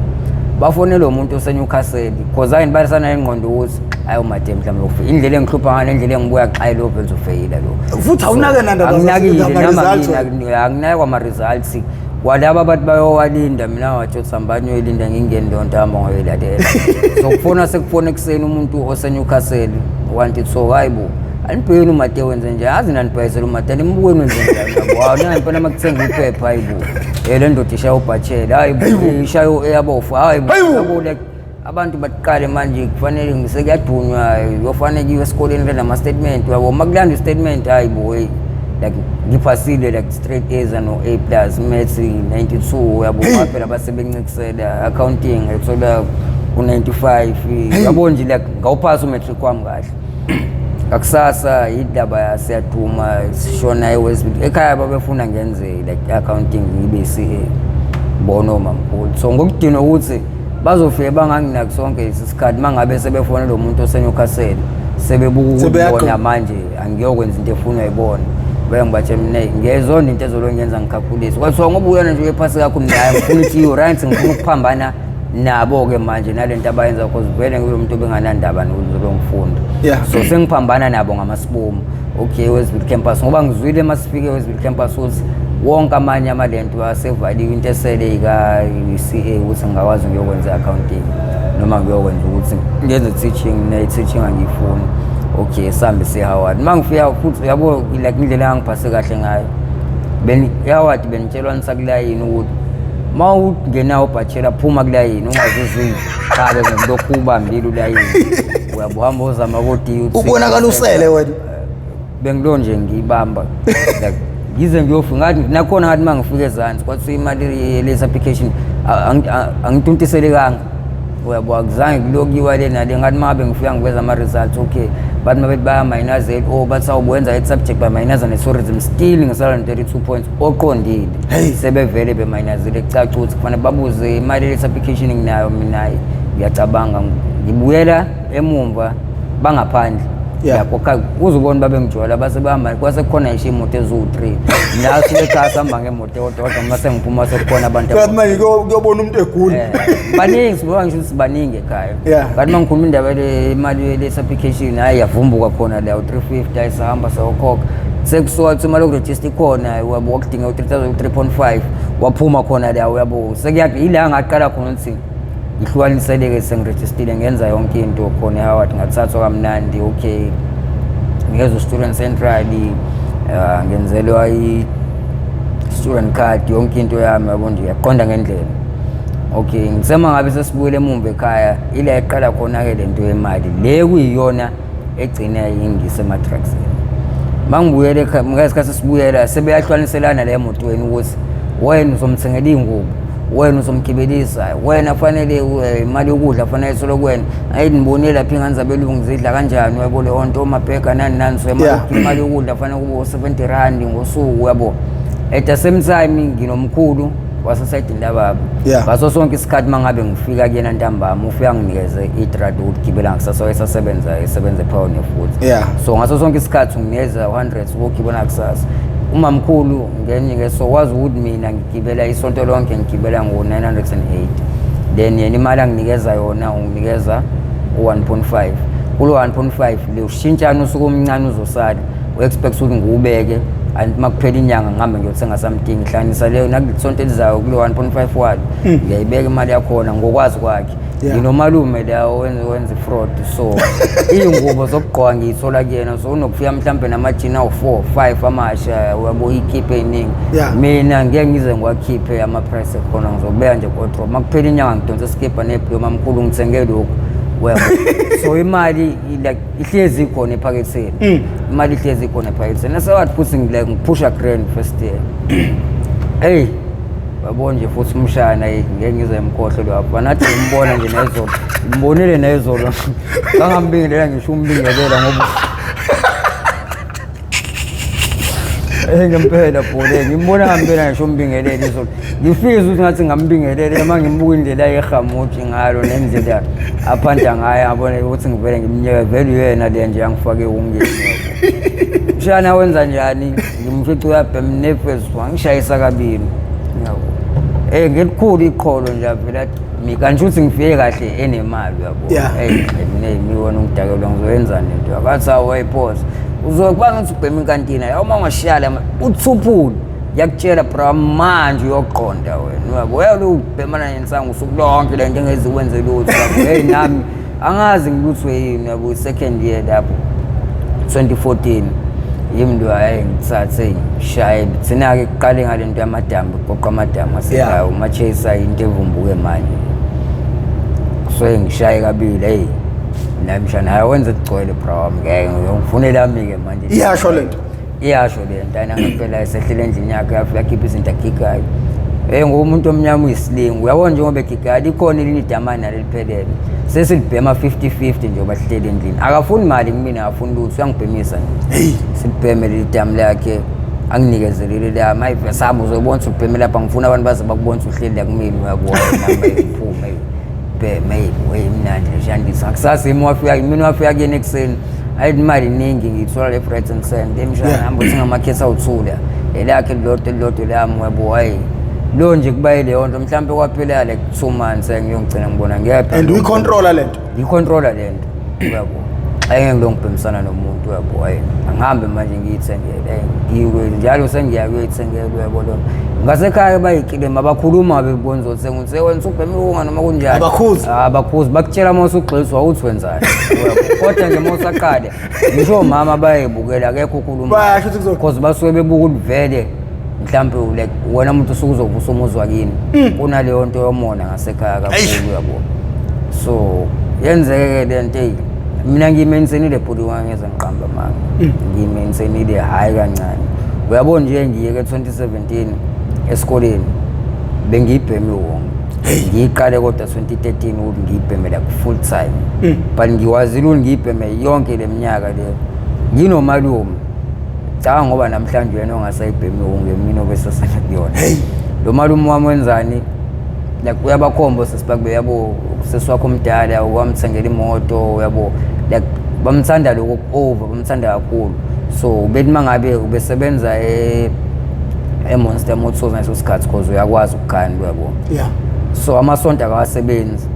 Speaker 1: bafonele umuntu oseNewcastle, because ayini basana ingqondo ukuthi ayo made mhlawumbe ufika indlela engihlupha ngayo nendlela engibuya xa lo vele uzofeyila lo.
Speaker 2: Futhi awunake nandaba.
Speaker 1: Anginakile nami, anginake kwama results kwalaba abantu bayowalinda, mina wathi uthi hambani uyoyilinda, ngingeni leyo nto, hamba ngoyoyilalela. So kufona sekufona ekuseni umuntu oseNewcastle, wanti so hayi bo, anibhekeni uMate wenze nje, azi nanibhayisela uMate, nimbukeni wenze njani, yabo. Hawu nangempela uma kuthenga iphepha, hayi bo, le ndoda ishaya ubhatshela, hayi bo, ishaya eyabofu, hayi bo, yabo, like abantu baqale manje kufanele ngisekuyadunywa, kuyofanele kuyiwe esikoleni le nama-statement, uyabo, uma kulandwa i-statement, hayi bo, hey, like ngiphasile like straight A's no A plus, maths 92, uyabo, phela basebencikisela accounting ngithola ku-95, uyabo nje, like ngawuphasa umatric wami kahle. Ngakusasa indaba yasiyaduma sishona eWestville, ekhaya babefuna ngenze like accounting ngibe CA, bona omamkhulu, so ngokudinwa ukuthi bazofike banganginaki sonke lesi sikhathi mangabe sebefona lo muntu oseNewcastle, sebebuka ukuthi bona manje angiyokwenza into efunwa yibona, beke ngibatshela mina ngiyayizonda into ezolongenza ngikhakhulise, kwathiwa ngoba uyona nje uyephasi kakhulu naye ngifuna ukuthi you right, ngifuna ukuphambana nabo-ke manje nalento abayenza, cause vele ngikulo muntu obenganandaba nokuthi zobe ngifunda. So sengiphambana nabo ngamasibomu. Okay, Westville campus, ngoba ngizwile uma sifike Westville campus ukuthi wonke amanye amalento asevaliwe, into esele ika-CA ukuthi ngingakwazi ngiyokwenza i-accounting noma ngiyokwenza ukuthi ngenze teaching, ne-teaching angiyifuni. Okay, sihambe siye-Howard. Uma ngifika futhi uyabo like indlela engangiphase kahle ngayo, e-Howard benitshelwa nisakulayini ukuthi uma ungenawo ubhachela phuma kulayini, ungazuze uqale ngokulokhu ubambile ulayini, uyabo, hamba ozama ko-DUT.
Speaker 2: Ubonakala usele wena.
Speaker 1: Bengilo nje ngiyibamba like ngize ngiyofika, ngathi nakhona ngathi uma ngifika ezansi kwathiwa imali lesi application angituntiselekanga, uyabo, akuzange kulokiwa le nale. Ngathi uma ngabe ngifika ngiveza ama-results, okay, bathi uma bethi bayamayinazela, oh, bathi awubuwenza i-subject bamayinaza ne-tourism, still ngisala no-32 points oqondile. Sebevele bemayinazile, kucaca ukuthi kufanele babuze imali lesi application nginayo mina. Ngiyacabanga ngibuyela emumva bangaphandle. Yabo uzubona babengijwayela base bahamba, kwase kukhona ngisho imoto eziwu-3 la suke ekhaya sihamba ngemoto eyodwa, kodwa uma sengiphuma sekukhona abantu.
Speaker 2: Kanti manje kuyobona umuntu egula.
Speaker 1: Baningi, sibuka ngisho ukuthi baningi ekhaya. Kanti uma ngikhuluma indaba le imali lesi application, hayi yavumbuka khona la u-350, hayi sahamba sayokhokha, sekusuka kuthi imali yokurejista ikhona, uyabo, kwakudinga u-3000, 3.5 waphuma khona la, uyabo, sekuya yila ngaqala khona ukuthi Ngihlukaniseleke sengirejistile, ngenza yonke into khona eHoward, ngathathwa kamnandi. Okay, ngezwe student central, ngenzelwa i-student card, yonke into yami, yabo nje yaqonda ngendlela. Okay, ngisema ngabe sesibuyele emumva ekhaya, ila eqala khona-ke le nto yemali le kuyiyona egcina ingise ema-drugsini. Mangibuyele ekhaya ngesikhathi sibuyela, sebeyahlwaniselana la emotweni ukuthi wena uzomthengela iy'ngubo, wena uzomgibelisa, wena fanele imali yokudla fanele ithole kuwena. Ayi, nibonile lapha iy'ngane zabelungu zidla kanjani, uyabo leyo nto, omabhega nani nani. So imali yokudla fanele kube u-70 rand ngosuku, uyabo. At the same time nginomkhulu wasesayidini lababa. Ngaso sonke isikhathi uma ngabe ngifika kuyena ntambama, ufike anginikeze idradi ukugibela ngakusasa, wayesasebenza, esebenza ePioneer futhi. So ngaso sonke isikhathi unginikeza 100 ukugibela kusasa. Umamkhulu ngenye ke, so wazi ukuthi mina ngigibela isonto lonke, ngigibela ngo-980, then yena imali anginikeza yona unginikeza u-1.5. Kulo 1.5 le ushintshana usuku omncane uzosala, u-expect ukuthi ngiwubeke and uma kuphela inyanga ngihambe ngiyothenga something, ngihlanganisa leyo nakulisonto elizayo kulo 1.5 walo, ngiyayibeka imali yakhona ngokwazi kwakhe. Nginomalume la owenza i-fraud, so iy'ngubo zokugqoka ngiyithola kuyena. So unokufika mhlampe namajini awu-4 5 amasha, uyabo, iy'khiphe ey'ningi. Mina ngeke ngize ngiwakhiphe ama-price ekhona, ngizobeka nje kodwa uma kuphela inyanga ngidonsa isikibha nebhlo, mamkhulu ngithenge lokhu, uyabo. So imali like ihlezi ikhona ephaketheni, imali ihlezi ikhona ephaketheni. Nasewathi futhi like ngiphusha grand first year, hey, yabo nje futhi umshana, hey, ngeke ngize ngimkhohlwe lo afana nathi ngimbona nje nezolo, ngimbonile nezolo, ngangambingelela ngisho umbingelela ngoba ngempela bhole ngimbona ngempela ngisho umbingelela izolo, ngifisa ukuthi ngathi ngambingelela uma ngimbuka indlela yehamuthi ngalo nendlela aphanda ngayo, ngabona ukuthi ngivele ngimnyeke vele uyena le nje angifake ungeni. Mshana wenza njani? Ngimfica uyabhema nefesu, wangishayisa kabili, yabo. Ngelikhulu iqholo nje avela athi mi kanti ukuthi ngifike kahle enemali, uyabo. Mina miwona ungidakelwa ngizoyenzani lento yakho? Athi awu wayiphosa. Uzokuba ngathi ubhema inkantina yawo uma ungashiya uthuphule. Ngiyakutshela bra, manje uyoqonda wena, uyabo. Uyalo ubhemana nensangu usuku lonke, le nto engeze ikwenze lutho. Hey, nami angazi ngiluthwe yini, yabo. Second year lapho 2014 yimi lo, hayi, ngithathe ngishaye. Thina-ke kuqale ngale nto yamadamu, kugoqa amadamu asekhaya, uma-chase into evumbuke manje. So ngishaye kabili, hey, naye mshana, hayi, wenze kugcwele bra wami, ngeke ngifunela yami-ke manje.
Speaker 2: Iyasho lento.
Speaker 1: Iyasho le nto ayina ngempela, esehlele endlini yakhe, yafika akhipha izinto agigayo. Ngoba umuntu omnyama uyisilingu, uyabona, njengoba egigayo likhona elinye idamane nalo liphelele, sesilibhema 50-50 njengoba sihleli endlini. Akafuni mali kumina, akafuni lutho, uyangibhemisa nje. Silibheme leli damu lakhe, anginikezele lami. Hayi, sihamba, uzobona ukuthi ubheme lapha, ngifuna abantu baze bakubona ukuthi uhleli la kumina, uyabona, nami ngiphume bheme. Hey, mnandi leshandisa ngakusasa imi wafika mina, wafika kuyena ekuseni, ayi, imali iningi ngiyithola left, right and center emshana. Hamba uthenga amakhesi awuthula, elakhe lilodwa, elilodwa lami, uyabo. Hayi, lo nje kuba yileyo nto mhlawumbe kwaphela like 2 months, ngiyongigcina ngibona ngiyaphi.
Speaker 2: And uyicontrola lento.
Speaker 1: Ngiyicontrola le nto, uyabo. Angeke ngilo ngibhemisana nomuntu, uyabo. Hayi, angihambe manje ngiyithengele, ngiwe njalo sengiya kuyoyithengela, uyabo. Lona ngasekhaya bayikilema, abakhuluma bebona uzothenga, uthi wena usubhema iwunga noma kunjani.
Speaker 2: Abakhuzi.
Speaker 1: Ah, abakhuzi, bakutshela uma usugxiliswa uthi wenzani, uyabo. Kodwa nje uma usaqale, ngisho omama bayayibukela, akekho ukhuluma.
Speaker 2: Bayasho ukuthi
Speaker 1: because basuke bebuka ukuthi vele mhlampe like wena umuntu usuke uzovusa umuzi wakini, kunaleyo nto yomona ngasekhaya kakhulu, uyabo. So yenzeke-ke le nto, eyi, mina ngiyimensenile bhuti, wangeze ngiqamba amanga, ngiyimensenile hhayi kancane, uyabo. Nje ngiyeke 2017 esikoleni bengiyibheme wonke, ngiyiqale kodwa 2013 ukuthi ngiyibheme like full time, but ngiwazile ukuthi ngiyibheme yonke le minyaka le nginomalume cha, ngoba namhlanje wena ongasayibhemi wonke, mina obesasala kuyona. Lo malume wami wenzani? Like uyabakhomba osisi bakube, yabo, usisi wakho omdala wamthengela imoto, uyabo, like bamthanda lokho over, bamthanda kakhulu. So bethi uma ngabe ubesebenza e-Monster Motors ngaleso sikhathi, cause uyakwazi ukukhanda, uyabo. So amasonto akawasebenzi,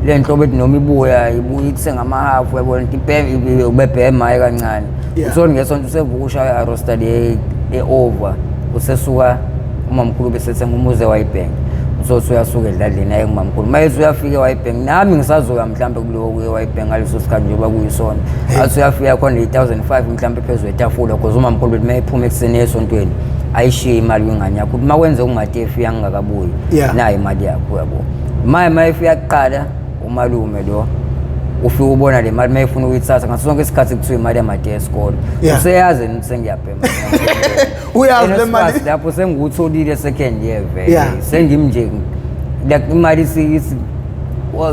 Speaker 1: le nhlobo ethi noma ibuya ibuya ithenga amahafu, uyabona, into ubebhema hayi kancane. Uthole ngesonto usevuka ushaya arosta le e-over, usesuka umamkhulu besethenga umuze wayibhenki. Usothi uyasuka edladleni aye kumamkhulu, uma ethi uyafika eWhitebank, nami ngisazoya mhlawumbe kulowo kuye eWhitebank ngaleso sikhathi njengoba kuyisona. Athi uyafika khona i-1005 mhlawumbe phezu kwetafula, cause umamkhulu bethi uma ephuma ekuseni esontweni ayishiye imali kwingane yakho, ukuthi uma kwenzeka ungathi efika ngingakabuyi, nayo imali yakho, uyabo. Maye efika kuqala umalume lo ufike ubona le mali, mayefuna ukuyithatha ngaso sonke isikhathi kuthiwa imali yamade yesikole. Useyazi yena ukuthi sengiyabhema.
Speaker 2: Uyazi le mali.
Speaker 1: Lapho sengiwutholile second year vele. Sengimnje like imali isithi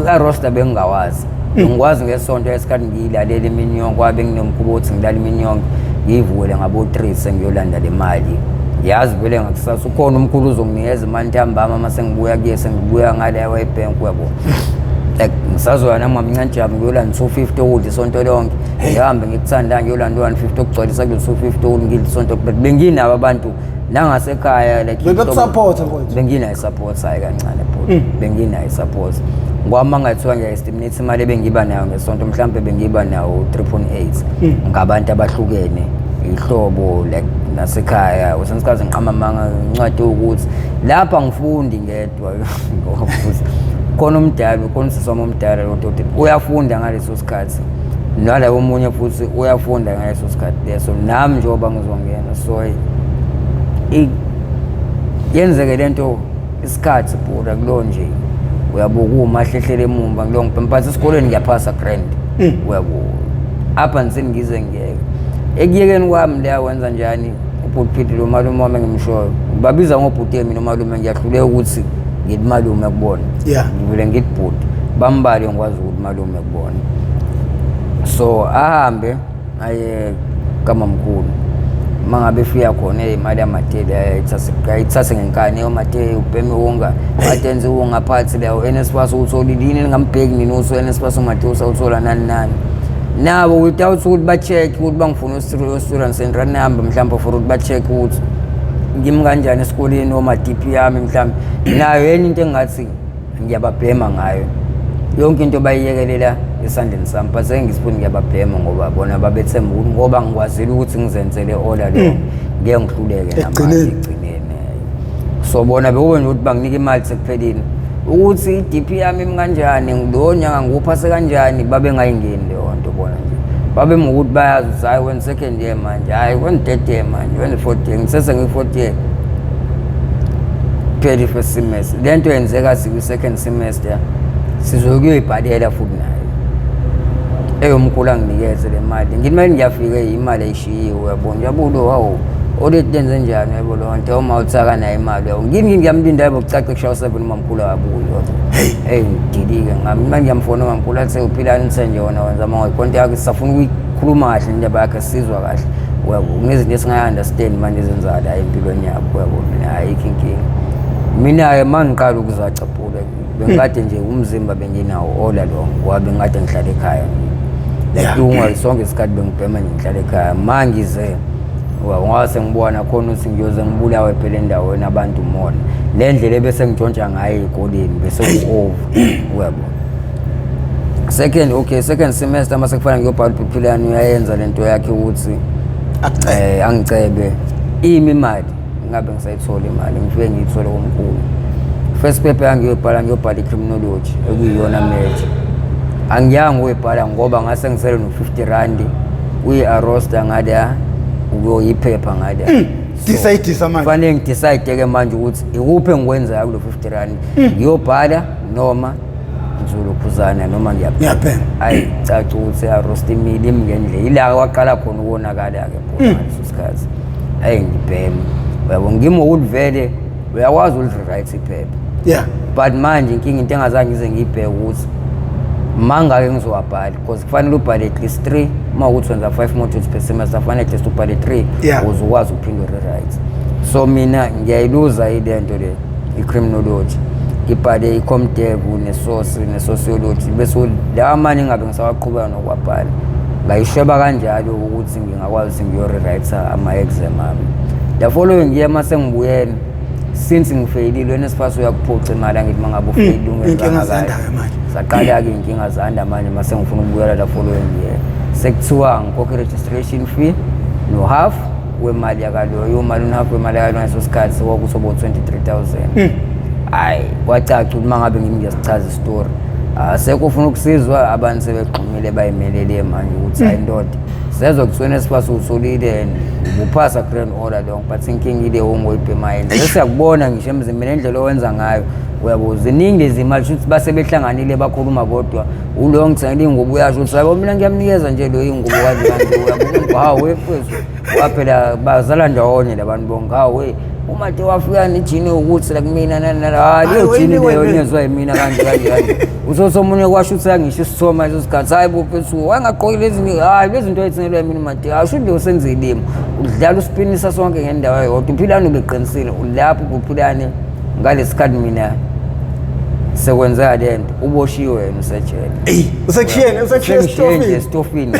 Speaker 1: a-roster bengingawazi. Ngikwazi ngesonto esikhathi ngiyilalela imini yonke, kwabe nginomkhuba wokuthi ngilala imini yonke, ngiyivukele ngabo-3 sengiyolanda le mali. Ngiyazi vele ngakusasa ukhona umkhulu uzonginikeza imali ntambama uma sengibuya kuye, sengibuya ngale webhenki, uyabo. Like ngisazoya nami ngamncane ngiyolanda 250 okudla isonto lonke, ngihambe ngikuthanda ngiyolanda 150 okugcwalisa kulo 250 okudla ngidla isonto. But benginabo abantu nangasekhaya like
Speaker 2: Bebekusupport mfowethu?
Speaker 1: Benginayo support, hayi kancane bhuti, benginayo support. Ngoba ngathiwa ngiya-estimate imali ebengiba nayo ngesonto, mhlawumbe bengiba nawo 3.8 ngabantu abahlukene, ihlobo like nasekhaya. Usensikhathi ngiqamba amanga incwadi ukuthi lapha ngifundi ngedwa, ngoba futhi khona umdala, khona usisi wami omdala lo toti uyafunda ngaleso sikhathi, nalowo omunye futhi uyafunda ngaleso sikhathi leso, nami njengoba ngizongena. So yenzeke lento isikhathi bhuda kulo nje, uyabuka uma hlehlele emumva kulo ngiphathi esikoleni ngiyaphasa grand, uyabo, up until ngize ngiyeke. Ekuyekeni kwami leya wenza njani ubhuti lo malume wami engimshoyo, ngibabiza ngobhuti mina umalume, ngiyahluleka ukuthi ngithi malume kubona. Ngivele ngithi bhuti, bambale ngikwazi ukuthi malume kubona. So ahambe aye kamamkhulu, uma ngabe efika khona imali yamatele ayithathe ngenkani, eyomatele ubheme wonga atenze wongaphathi leyo NSFAS utholile yini, ningambheki nini uthi NSFAS uMatheus awuthola nani nani nabo without ukuthi ba-check ukuthi bangifuna u-student central number mhlawumbe for ukuthi ba-check ukuthi ngimi kanjani esikoleni oma-DP yami mhlawumbe. Nayo enye into engingathi ngiyababhema ngayo, yonke into bayiyekelela esandleni sami, but sengisifuni ngiyababhema ngoba bona babethemba ukuthi ngoba ngikwazile ukuthi ngizenzele ola lo ngeke ngihluleke namanje ekugcineni. So bona bekube nje ukuthi banginika imali sekuphelile, ukuthi i-DP yami imi kanjani ngilo nyanga, ngiwuphase kanjani, babengayingeni leyo nto. Bona nje babe ngokuthi bayazi ukuthi hhayi wena second year manje, hhayi wena third year manje, wena fourth year, ngisese ngiyi-fourth year phela i-first semester. Le nto yenzeka sikwi-second semester, sizokuyoyibhalela futhi nayo eyomkhulu anginikeze le mali. Ngithi manje ngiyafika imali ayishiyiwe, uyabona, uyabulo hawu olethi lenze njani, yabo leyo nto uma uthi akanayo imali, yabo. Ngini ngiyamlinda, yabo, kucace kushaya u-7 umamkhulu akabuyi, yabo. Hey ngidilike ngami manje, ngiyamfona umamkhulu athi uphilani, uthe nje wona wenza ama konto yakho, sisafuna ukuyikhuluma kahle indaba yakhe, sisizwa kahle, uyabo, kunezinto esingayi-understand manje ezenzakalayo empilweni yakho, uyabo. Mina ayikho inkinga. Mina-ke uma ngiqala ukuzaca bhula, bengikade nje umzimba benginawo all along, ngoba bengikade ngihlala ekhaya like unga sonke isikhathi bengibhema nje ngihlala ekhaya. Ma ngize ngoba sengibona khona ukuthi ngiyoze ngibulawe phela endaweni abantu mona le ndlela ebese ngitshontsha ngayo ey'koleni bese ku-over, uyabo. Second, okay, second semester mase kufanele ngiyobhala uPhiphilani, uyayenza lento yakhe ukuthi angicebe imi imali, ngabe ngisayithola imali, ngifike ngiyithole komkhulu. First paper yangiyoyibhala, ngiyobhala i-criminology ekuyiyona major. Angiyanga ukuyibhala ngoba ngase ngisele no-50 rand kuyi-arosta ngala ukuyoyiphepha ngala.
Speaker 2: Decide manje.
Speaker 1: Kufanele ngidecide-ke manje ukuthi ikuphi engikwenzayo kulo 50 rand, ngiyobhala noma ngizolokhuzana noma
Speaker 2: ngiyabhema.
Speaker 1: Ayi caca ukuthi arosta imile imi ngendlela, ila kwaqala khona ukonakala-ke bona ngaleso sikhathi. Ayi ngibhema, uyabo, ngimokuthi vele uyakwazi uku-rewrite iphepha. But manje inkinga, into engazange ngize ngiyibheke ukuthi mangake ngizowabhala, because kufanele ubhale at least 3 uma ukuthi wenza 5 modules per semester, kufanele at least ubhale 3 ukuze ukwazi ukuphinda u-rewrite. So mina ngiyayiluza ile nto le i-criminology, ngibhale i-comdev ne-sociology, bese lawa mane ngabe ngisawaqhubeka nokuwabhala, ngayishweba kanjalo ukuthi ngingakwazi ukuthi ngiyo-rewrite ama-exam ami the following year. Uma sengibuyele, since ngifeyilile, uNSFAS uyakuphuca imali, angithi uma ngabe ufeyilile
Speaker 2: ungenzanga
Speaker 1: kahle.
Speaker 2: Zanda-ke manje.
Speaker 1: Saqala-ke iy'nkinga zanda manje uma sengifuna ukubuyela la following year, sekuthiwa ngikhokhe i-registration fee no-half wemali yakaloyo, imali no-half wemali yakaloyo ngaleso sikhathi kwakuthi obo 23,000. Hhayi, kwacaca ukuthi uma ngabe ngimi ngiyasichaza isitori, asekho ufuna ukusizwa, abantu sebegxumile bayimelele manje ukuthi hayi ndoda, sezwa kuthiwa NSFAS utholile and ubuphasa grand order lonke, but inkinga ile ongoyibhemayo and sesiyakubona ngisho emzimbeni indlela owenza ngayo, uyabo. Ziningi lezi mali, shuthi base behlanganile bakhuluma bodwa, ulo ngithengela iy'ngubo, uyasho ukuthi yabo mina ngiyamnikeza nje lo iy'ngubo kanje kanje, uyabo. Hawu wefethu, waphela bazala ndawonye labantu bonke. Hawu we, uma wafika nejini ukuthi la kumina nani nani, hayi leyo jini leyo niyezwa yimina kanje kanje kanje. Usothi omunye kwasho ukuthi angisho isithoma leso sikhathi, hayi bo mfethu, wayengagqoki lezi, hayi lezi zinto ayithengelwa yimina made, asho ukuthi usenze ilimi udlala usipinisa sonke ngendawo eyodwa. Uphilane ubeqinisile ulapho kuphilane ngalesikhathi mina sekwenzeka le nto, uboshiwe yena usejele.
Speaker 2: Eyi, usekushiyene, usekushiye
Speaker 1: Sengishiye nje
Speaker 2: esitofini.
Speaker 1: Esitofini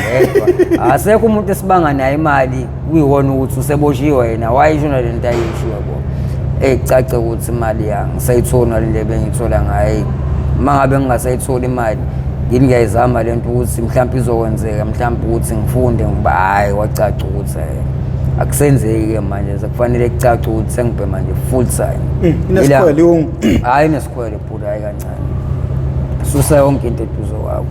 Speaker 1: yedwa, asekho umuntu esibanga naye imali, kuyiwona ukuthi useboshiwe yena, wayisho nale nto ayisho, yabo. Ecace ukuthi imali yangisayitholi ngale ndlela bengiyithola ngayo. Uma ngabe ngingasayitholi imali, ngini ngiyayizama le nto ukuthi mhlawumpe izokwenzeka, mhlawumpe ukuthi ngifunde ngiba, hhayi kwacaca ukuthi akusenzeki-ke manje, sekufanele kucace ukuthi sengibhema nje full time.
Speaker 2: Inesikhwele iwungu.
Speaker 1: Hhayi, inesikhwele bhuti, hhayi kancane, susa yonke into eduze kwakho,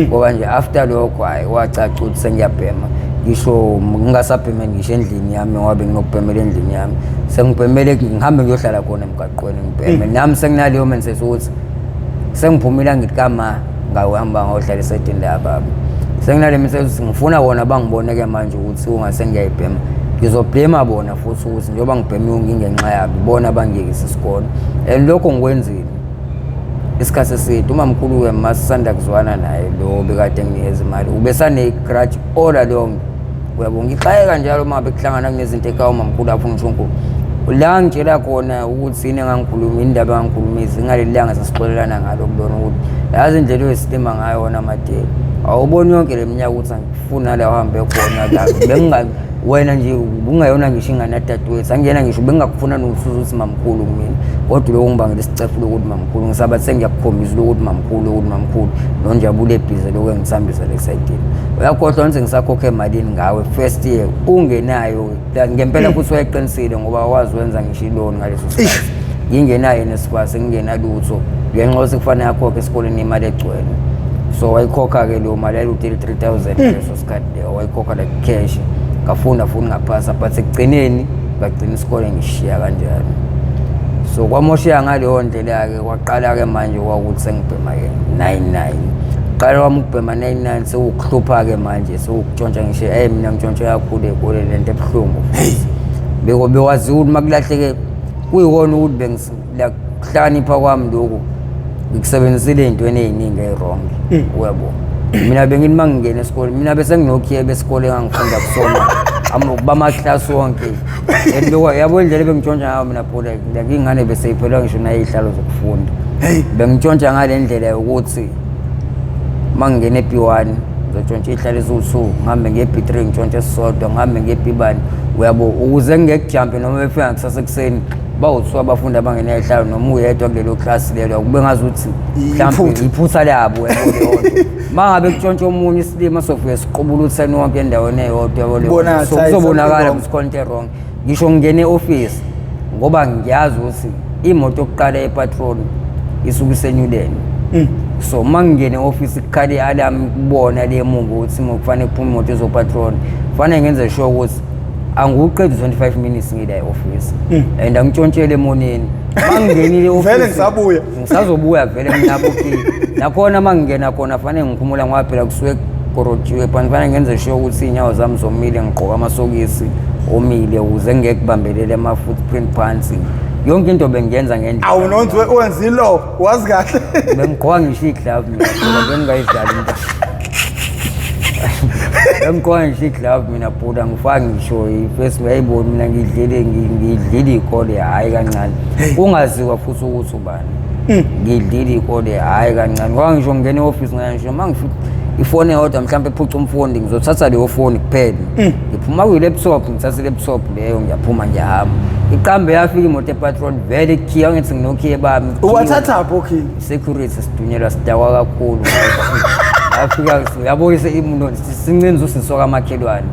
Speaker 1: ngoba nje after lokho, hhayi kwacaca ukuthi sengiyabhema, ngisho ngingasabhemeli ngisho endlini yami, ngoba benginokubhemela endlini yami, sengibhemele ngihambe ngiyohlala khona emgaqweni ngibheme. Nami senginaleyo mindset ukuthi sengiphumile, angithi kama ngawuhamba ngayohlala esedini la baba, senginale mindset ukuthi ngifuna bona bangibone-ke manje ukuthi ungase ngiyayibhema, ngizobhema bona futhi ukuthi njengoba ngibhema ngingenxa yabo bona bangiyekisa isikole. And lokho ngikwenzile isikhathi eside. Umamkhulu-ke masisanda kuzwana naye lo bekade nginikeza imali, ubesane-grudge all along, uyabo. Ngixakeka njalo uma ngabe kuhlangana kunezinto ekhaya, umamkhulu afuna unkulu la ngitshela khona ukuthi yini engangikhuluma, indaba engangikhulumisa ngaleli langa sasixolelana ngalo kulona, ukuthi yazi indlela oyisilima ngayo wona amateki, awuboni yonke le minyaka ukuthi angifuni la uhambe khona la, benginga wena nje ungayona ngisho ingane yadadewethu, angiyena ngisho bengingakufuna nokususa ukuthi mamkhulu kumina, kodwa lokho ngibangela isicefu lokuthi mamkhulu, ngisaba sengiyakukhombisa lokuthi mamkhulu, ukuthi mamkhulu nonjabule ebhizi lokho engithambisa le sayidini, uyakhohlwa nje ngisakhokha emalini ngawe first year ungenayo ngempela. Futhi wayeqinisile ngoba wazi wenza ngisho iloni ngaleso sikhathi, ngingenayo NSFAS, ngingenalutho, ngenxa yokuthi kufanele akhokhe esikoleni imali egcwele. So wayikhokha-ke leyo mali, yayilu-33 000 leso sikhathi leyo, wayikhokha like cash. Ngafunda futhi ngaphasa, but ekugcineni ngagcina isikole ngishiya kanjalo. So kwamosheka ngaleyo ndlela-ke. Kwaqala-ke manje kwakuthi sengibhema-ke 99, qala kwami ukubhema 99, sewukuhlupha-ke manje, sewukutshontsha ngisho. Ey, mina ngitshontshe kakhulu ey'koleni, lento ebuhlungu futhi beko bewaziwa ukuthi uma kulahleke kuyikona ukuthi like kuhlakanipha kwami lokhu ngikusebenzisile ey'ntweni ey'ningi ey'wrong, uyabo. Mina bengithi uma ngingena esikoleni, mina bese nginokhiye besikole engangifunda kusona bamaklasi wonke. And yabo indlela ebengitshontsha ngayo mina bhuti, like iy'ngane bese yiphelwa ngisho nayiy'hlalo zokufunda. Bengitshontsha ngale ndlela yokuthi uma ngingena e-B1 ngizotshontsha iy'hlalo eziwu-2, ngihambe nge-B3 ngitshontshe esisodwa, ngihambe nge-B bani, uyabo, ukuze ngingekujampe noma befika kusasa ekuseni bawuthiwa abafundi abangenay'hlalo noma uyedwa kulelo klasi lelo, kube ngazuthi mhlawumbe
Speaker 2: Iphutha.
Speaker 1: Iphutha labo, yabo leyo nto. Uma ngabe kutshontsha omunye isilima, sofike siqubula u-10 wonke endaweni eyodwa, yabo leyo
Speaker 2: Kubona
Speaker 1: nto.
Speaker 2: ngathi
Speaker 1: So
Speaker 2: hayi,
Speaker 1: kuzobonakala
Speaker 2: something wrong.
Speaker 1: ukuthi khona into e-wrong. Ngisho ngingene e-ofisi, ngoba ngiyazi ukuthi imoto yokuqala yepatrol isuke isenyuleni, so uma ngingene e-ofisi kukhale i-alarm kubona le emuva ukuthi kufanele kuphume imoto ezopatrol, kufanele ngenze sure ukuthi angiwuqedi 25 minutes ngila e-ofisi and angitshontshele emoneni. Uma ngingenile
Speaker 2: Vele
Speaker 1: e-ofisi
Speaker 2: ngisabuya.
Speaker 1: Ngisazobuya vele mina okay. Nakhona uma ngingena khona fanele ngikhumula, ngoba phela kusuke kukorotshiwe phansi, fanele ngenze sure ukuthi iy'nyawo zami zomile, ngigqoka amasokisi omile ukuze ngeke kubambelele ama-footprint phansi. Yonke into bengiyenza ngendlela.
Speaker 2: Awu nonzi, wenza ilo wazi kahle.
Speaker 1: Bengigqoka ngisho iglove mina phela, bengingayidlali into. Bengigqoka ngisho iglove mina bhuda, ngifaka ngisho i-face, uyayibona mina ngidlile, ngidlile iy'kole hhayi kancane, kungaziwa futhi ukuthi ubani. Ngidlile iy'kole hhayi kancane, ngoba ngisho ngingena e-ofisi ngaya ngisho uma ngifika ifoni eyodwa mhlawumpe ephuca umfundi, ngizothatha leyo foni kuphela, ngiphuma kuyi-laptop, ngithatha i-laptop leyo, ngiyaphuma ngiyahamba. Iqambe yafika imoto epatrol vele ikhiya, ngithi nginokhiye bami.
Speaker 2: Uwathathaphi okhiye?
Speaker 1: Security sidunyelwa sidakwa kakhulu, afika yabo sincinza usiso kamakhelwane,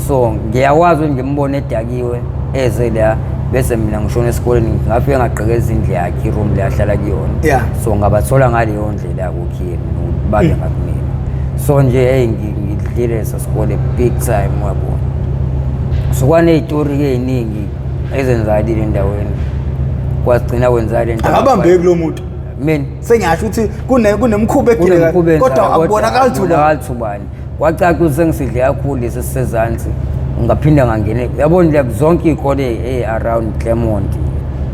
Speaker 1: so ngiyakwazi ukuthi ngimbone edakiwe eze la. Bese mina ngishona esikoleni, ngafike ngagqekeza indlu yakhe, i-room le ahlala kuyona. So ngabathola ngaleyo ndlela kukhiye mina ukuthi babe ngakumina. So nje hey, ngidlile lesa sikole big time, uyabona. So kwaney'tori-ke ey'ningi ezenzakalile endaweni, kwagcina kwenzakala into.
Speaker 2: Akabambeki lo muntu.
Speaker 1: Mina
Speaker 2: Sengiyasho ukuthi kunemikhuba egile,
Speaker 1: kunemikhuba
Speaker 2: kodwa
Speaker 1: enzakala,
Speaker 2: akubonakali thuba.
Speaker 1: Akubonakali thubani. Kwacaca ukuthi sengisidle kakhulu lesi sisezansi, ngaphinda ngangene, yabona, like zonke iy'kole around Claremont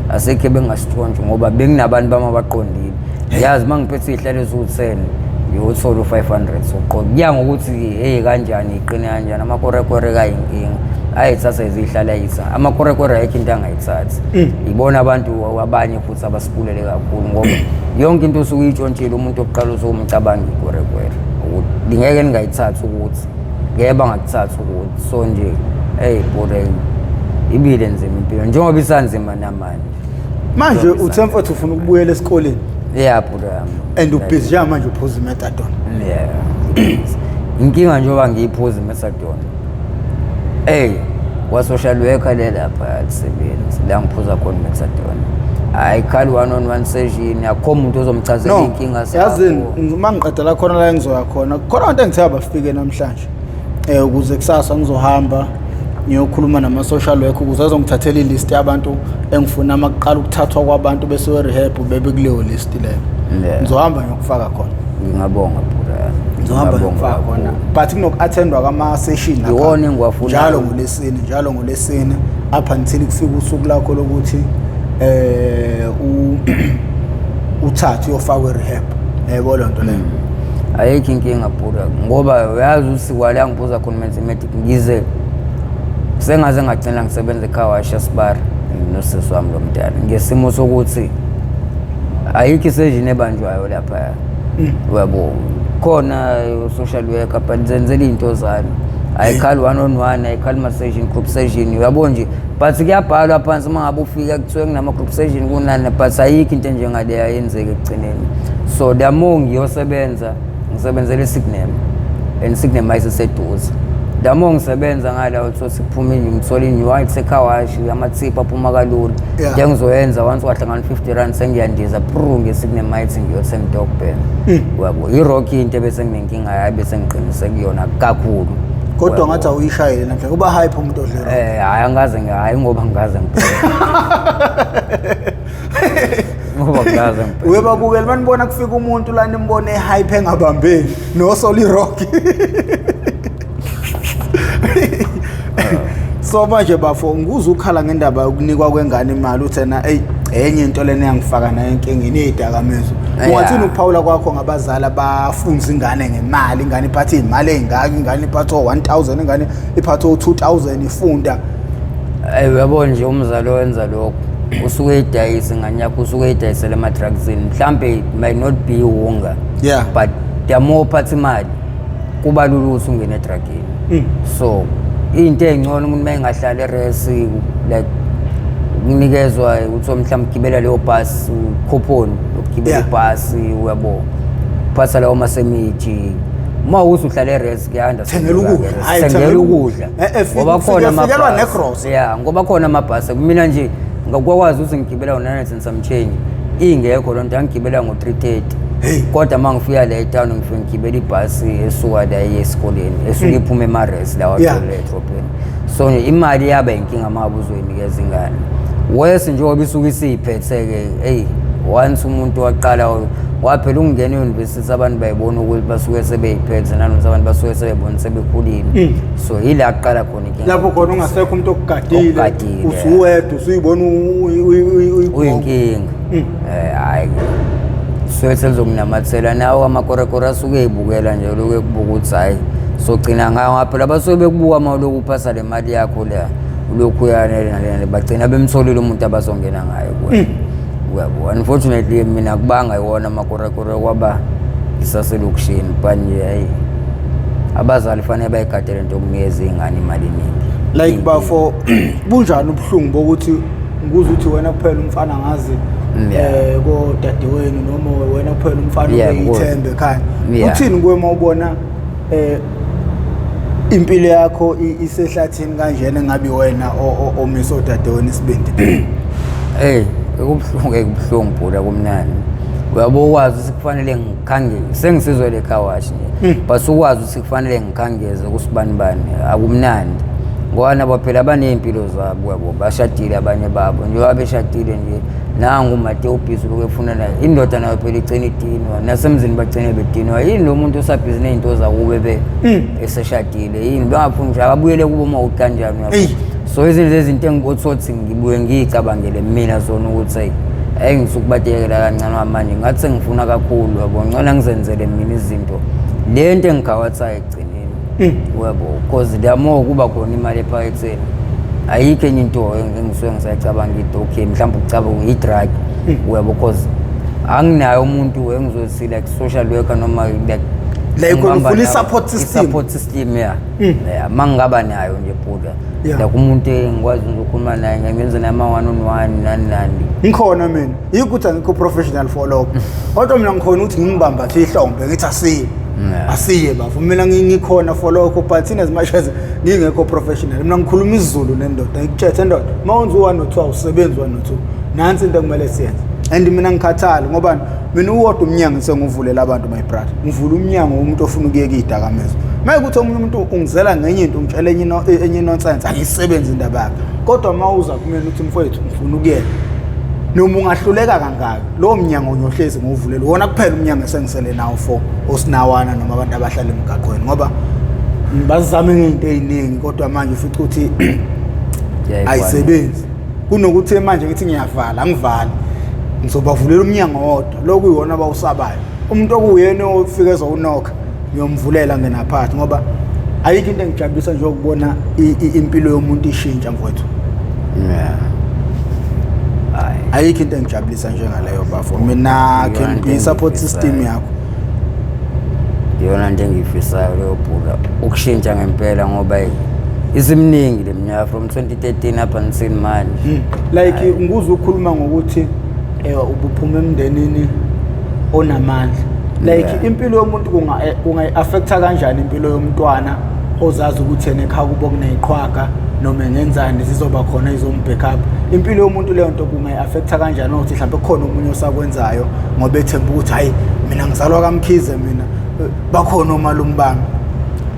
Speaker 1: asekhe bengasithontshi ngoba benginabantu bami abaqondile. Yazi, uma ngiphethe iy'hlalo eziwu-10 ngiyothola u-500. So kuya ngokuthi hey, kanjani, iqine kanjani. Amakorekore kayinkinga, ayithatha izihlala ayitha amakorekore, ayikho into angayithathi. Ibona abantu abanye futhi abasibulele kakhulu, ngoba yonke into osuke uyitshontshile, umuntu okuqala usukumcabanga ikorekwere ukuthi ngeke ningayithathi, ukuthi ngeke bangakuthathi ukuthi. So nje hey bore, ibile nzima impilo njengoba isanzima namanje.
Speaker 2: Manje
Speaker 1: Njengoba
Speaker 2: uthe, mfethu, ufuna ukubuyela esikoleni?
Speaker 1: Yeah, bhuti yami.
Speaker 2: And u-busy njengamanje uphuza i-methadone?
Speaker 1: Yeah, inkinga njengoba ngiyiphuza i-methadone, ey, kwa-social worker le lapha alisebenzi la ngiphuza khona i-methadone, ayikhali one on one session, akukho muntu ozomchazela
Speaker 2: No,
Speaker 1: iy'nkinga
Speaker 2: yazini,
Speaker 1: zakho.
Speaker 2: uma ngiqedela khona la engizoya khona, khona abantu engithe abafike namhlanje ukuze kusasa ngizohamba ngiyokhuluma nama-social worker ukuze azongithathela i-list yabantu engifuna uma kuqala ukuthathwa kwabantu bese rehab bebe kuleyo list leyo. Ngizohamba ngiyokufaka khona.
Speaker 1: Ngingabonga, bhuti yami.
Speaker 2: Ngizohamba
Speaker 1: Ngingabonga
Speaker 2: ngiyokufaka khona,
Speaker 1: kakhulu.
Speaker 2: but kunoku-attendwa kwama-session lapha.
Speaker 1: Iwona engiwafunayo.
Speaker 2: Njalo ngolesine, njalo ngolesine, up until kufika usuku lakho lokuthi uthathe uyofakwa e-rehab, yebo, loo nto leyo.
Speaker 1: Ayikho inkinga, bhuti, ngoba uyazi ukuthi kwala ngiphuza khona mathematics, ngize sengaze ngagcina ngisebenza e-car wash yaSpar nosisi wami lo mdala, ngesimo sokuthi ayikho i-session ebanjwayo laphaya, uyabo. Khona social worker, but zenzela iy'nto zami, ayikhali one on one, ayikhali ma-session, group session, uyabo nje. But kuyabhalwa phansi uma ngabe ufika, kuthiwe kunama-group session kunani, but ayikho into enjengaleyo ayenzeka ekugcineni. So the more ngiyosebenza, ngisebenzela iSignum, and iSignum ayiseseduze. The more ngisebenza ngala, uthola sikuphuma, ngithola i-new car wash, amathiphu aphuma kalula. Into engizoyenza, once wahlangana R50, sengiyandiza pru ngeSignum ayithi ngiyothenga into yokubhema, uyabo. I-rock into ebese nginenkinga yayo, bese ngiqinise kuyona kakhulu.
Speaker 2: Kodwa
Speaker 1: Uyabo.
Speaker 2: ngathi awuyishayele namhlanje, uba hype umuntu odle rock.
Speaker 1: Hayi, angaze hayi, ngoba ngikaze ngibheme, ngoba ngikaze ngibheme.
Speaker 2: Uyababukela, manibona kufika umuntu la, nimbone hype engabambeki nosola i-rock. So manje bafo, ngikuze ukhala ngendaba yokunikwa kwengane imali, uthena eyi, enye into lena eyangifaka nayo enkingeni iy'dakamizwa. Ungathini ukuphawula kwakho ngabazali abafunza ingane ngemali, ingane iphathe iy'mali ey'ngaka, ingane iphathe o-1000, ingane iphathe o-2000 ifunda?
Speaker 1: Uyabo nje, umzali owenza lokho usuke eyidayisa ingane yakho, usuke eyidayisela ema-drugsini. Mhlampe it might not be wunga, but the more uphatha imali, kuba lula ukuthi ungene e-drugini. So into ey'ngcono, umuntu uma engahlala e-res, like ukunikezwa ukuthi mhlawumbe ugibela leyo bhasi, ukhuphoni lokugibela ibhasi, uyabo, uphatha lawo masemiji. Uma ukuthi uhlala e-res, kuyanda.
Speaker 2: Thengela ukudla. Hhayi,
Speaker 1: thengela
Speaker 2: thengela
Speaker 1: ukudla. Ngoba khona
Speaker 2: fikelwa
Speaker 1: amabhasi.
Speaker 2: negrosa.
Speaker 1: Ya, ngoba khona amabhasi. Mina nje ngakwakwazi ukuthi ngigibela ngo-900 and some change, ingekho loo nto, angigibela ngo-330.
Speaker 2: Hey.
Speaker 1: Kodwa uma ngifika la etown, ngifike ngigibela ibhasi esuka la iye esikoleni, esuke iphume ema-res lawa agcwele edrobheni. So nje imali yaba inkinga uma ngabe uzoyinikeza ingane, worse njengoba isuke isiyiphethe-ke. Eyi, once umuntu waqala waphela ukungena e-university, abantu bayibona ukuthi basuke sebeyiphethe, nanokuthi abantu basuke sebebona sebekhulile. So yila kuqala khona inkinga.
Speaker 2: Lapho khona ungasekho umuntu okugadile.
Speaker 1: Okugadile.
Speaker 2: Usuwedwa, usuyibona
Speaker 1: Uyinkinga. Hayi, suke selizokunamathela nawo amakorekore, asuke ey'bukela nje, lokhu ekubuka ukuthi hhayi, sogcina ngayo ngaphela. Basuke bekubuka uma ulokhu uphasa le mali yakho la, ulokhu uyanele, bagcina bemtholile umuntu abazongena ngayo kuwena, uyabo. Unfortunately mina kubanga iwona amakorekore, kwaba isaselokishini. But nje hayi, abazali fanele bayigadele into yokunikeza iy'ngane imali eningi.
Speaker 2: Like bafo, bunjani ubuhlungu bokuthi ngikuze ukuthi wena kuphela umfana ngazi kodadewenu, noma wena kuphela umfana
Speaker 1: Yeah,
Speaker 2: obeyithembe ekhaya? Uthini kuwe uma ubona Impilo yakho isehlathini kanjena engabe wena omise odadewenu isibindi.
Speaker 1: Hey, kubuhlungu, kubuhlungu bhuda, kumnandi. Uyabo, ukwazi ukuthi kufanele ngikhangeze, sengisizwe le car wash nje, but ukwazi ukuthi kufanele ngikhangeze kusibanibani akumnandi, ngoba nabo phela baney'mpilo zabo, uyabo, bashadile abanye babo. Njengoba beshadile nje, nangu umate ubhizi lokhu efuna naye indoda, nayo phela igcina idinwa, nasemzini bagcine bedinwa. Yini lo muntu osabhizi ney'nto zakube be eseshadile? Yini bengafuni nje akabuyele kubo uma ukuthi kanjani, uyabo?
Speaker 2: Eyi.
Speaker 1: So izinto lezinto engibothothi ngibuye ngiyicabangele mina zona ukuthi hey, hey, ngisukubatekela kancane manje, ngathi sengifuna kakhulu, yabo, ngcono ngizenzele mina izinto, le nto engikhawathayo ekugcineni, uyabo, because the more kuba khona imali ephaketheni, ayikho enye into engisuke ngisayicabanga ukuthi okay, mhlawumbe ukucabanga i-drug, uyabo, cause anginayo umuntu engizothi like social worker noma like
Speaker 2: Like
Speaker 1: engibamba
Speaker 2: ufuna
Speaker 1: nawo.
Speaker 2: i-support system.
Speaker 1: I-support system, yeah, mangingaba nayo nje bhuda, like umuntu engikwazi nje ukukhuluma naye, ngenze nama one on one, nani nani.
Speaker 2: Ngikhona mina, yikho ukuthi angikho professional for lokho, kodwa mina ngikhona ukuthi ngingibamba ihlombe ngithi asiye. Asiye bafo, mina ngikhona for lokho, but in as much as ngingekho professional, mina ngikhuluma isiZulu nendoda, ngikutshele, ndoda, uma wenza u-1 no-2 awusebenzi, 1 no-2, nansi into ekumele siyenze. And mina ngikhathali ngoba mina uwodwa umnyango sengiwuvulela abantu, my brother, ngivula umnyango womuntu ofuna ukuyeka iy'dakamizwa. Uma ukuthi omunye umuntu ungizela ngenye into, ungitshela enye nonsense, angiyisebenzi indaba yakhe. Kodwa uma uza kumina uthi, mfowethu, ngifuna ukuyeka, noma ungahluleka kangaki, lowo mnyango ngiyohlezi ngiwuvulela wona kuphela, umnyango esengisele nawo for osinawana noma abantu abahlala emgaqweni, ngoba bazame ngey'nto ey'ningi, kodwa manje ufica ukuthi ayisebenzi. Kunokuthi manje ngithi ngiyavala, angivali, ngizobavulela umnyango wodwa lokhu iwona abawusabayo. Umuntu okuwuyena ofike ezowunokha, ngiyomvulela ngenaphakathi, ngoba ayikho into engijabulisa njengokubona impilo yomuntu ishintsha, mfowethu.
Speaker 1: Yeah, hayi.
Speaker 2: Ayikho into engijabulisa njengaleyo, bafo. Mina
Speaker 1: Iyona
Speaker 2: can
Speaker 1: into
Speaker 2: be support system
Speaker 1: engiyifisayo.
Speaker 2: yakho.
Speaker 1: Iyona nto engiyifisayo leyo bhuda, ukushintsha ngempela, ngoba isiminingi le minyaka from 2013 up until manje.
Speaker 2: Like ngikuze ukhuluma ngokuthi ubuphuma emndenini onamandla, like impilo yomuntu kungayi-affecta kanjani impilo yomntwana ozazi ukuthi yena ekhaya kubo kuneyiqhwaga, noma engenzani zizoba khona izom-backup? Impilo yomuntu leyo nto kungayi-affecta kanjani, ukuthi mhlawumbe kukhona omunye osakwenzayo ngoba ethemba ukuthi hayi, mina ngizalwa kaMkhize, mina bakhona omalume bami?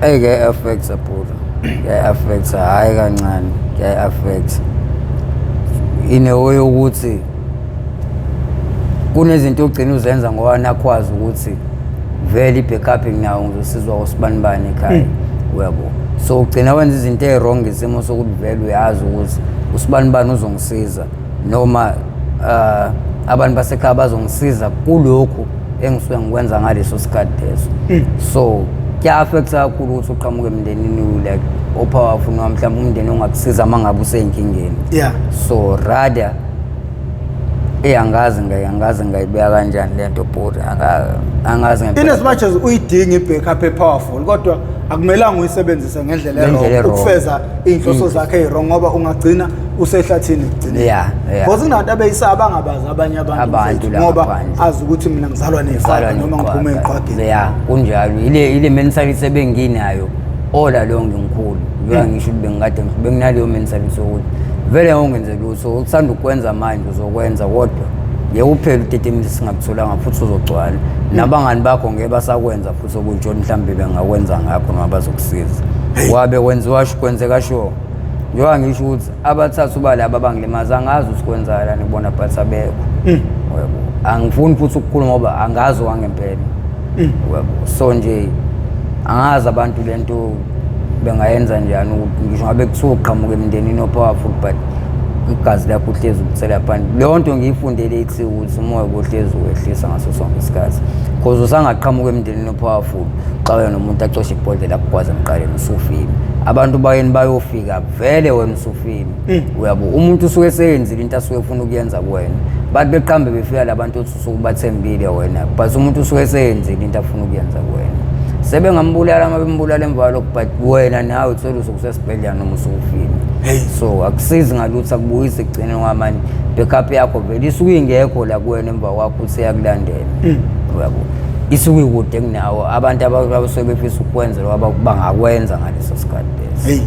Speaker 1: Eyi, kuyayi-affecta bhuda, kuyayi-affecta, hhayi kancane, kuyayi-affecta in a way yokuthi kunezinto ogcina uzenza ngoba nakwazi ukuthi vele i-backup nginawo, ngizosizwa usibanibani ekhaya, uyabo. So ugcina wenza izinto ey'wrong ngesimo sokuthi vele uyazi ukuthi usibanibani uzongisiza, noma abantu basekhaya bazongisiza kulokhu engisuke ngikwenza ngaleso sikhathi leso. So kuya-affecta kakhulu ukuthi uqhamuke emndenini like o-powerful, noma mhlawumbe umndeni ongakusiza uma ngabe usey'nkingeni. So rather angazi angazi ngayibeka kanjani lento bhuti, angazi
Speaker 2: In
Speaker 1: ngempela.
Speaker 2: as much as uyidinga i-backup e-powerful, kodwa akumelanga uyisebenzise ngendlela
Speaker 1: Ngendlela
Speaker 2: e-wrong,
Speaker 1: e-wrong.
Speaker 2: ukufeza iy'nhloso zakhe ey'wrong, ngoba ungagcina usehlathini ekugcineni. Because kunabantu abeyisaba abangabazi abanye abantu,
Speaker 1: Abantu
Speaker 2: mfethu,
Speaker 1: la
Speaker 2: ngoba
Speaker 1: ngaphandle.
Speaker 2: azi ukuthi mina ngizalwa
Speaker 1: Ngizalwa
Speaker 2: neqhwaga noma ngiphume
Speaker 1: neqhwaga.
Speaker 2: eqhwageni.
Speaker 1: Ya, kunjalo, ile mentality ebenginayo all along ngikhulu, njengoba ngisho ukuthi bengikade benginaleyo mentality yokuthi vele ngongenze lutho, uthanda ukwenza manje uzokwenza, kodwa ngeke uphele utetemile singakutholanga futhi uzogcwala nabangani bakho, ngeke basakwenza futhi okuntshoni mhlawumbe bengakwenza ngakho noma bazokusiza. Wabe kwenziwa kwenzeka sure, njengoba ngisho ukuthi abathathu balaba abangilimaza, angazi ukuthi kwenzakalani kubona, but abekho, uyabo. Angifuni futhi ukukhuluma ngoba angazi wangempela, uyabo. So nje angazi abantu lento bengayenza njani ukuthi ngisho ngabe kuthiwa uqhamuka emndenini o-powerful, but igazi lakho uhlezi ukuthela phansi. Leyo nto ngiyifundele ithi ukuthi umoya kuhlezi uwehlisa ngaso sonke isikhathi, cause usangaqhamuka emndenini o-powerful, xa wena nomuntu acoshe ibhodlela akugwaza emqaleni, usufile. Abantu bayeni bayofika vele wena usufile, uyabo. Umuntu usuke eseyenzile into asuke efuna ukuyenza kuwena, bathi beqambe befika labantu othi usuke ubathembile wena, but umuntu usuke eseyenzile into afuna ukuyenza kuwena, sebengambulala uma bembulala emva kwalokho, but wena nawe uthole usuke usesibhedlela noma usufile.
Speaker 2: Hey.
Speaker 1: So akusizi ngalutho, akubuyisi ekugcineni kwamanje, backup yakho vele isuke ingekho la kuwena emva kwakho ukuthi iyakulandela, uyabo. Isuke ikude kunawo abantu abasuke befisa ukwenza lokho bangakwenza ngaleso sikhathi leso.
Speaker 2: Hey.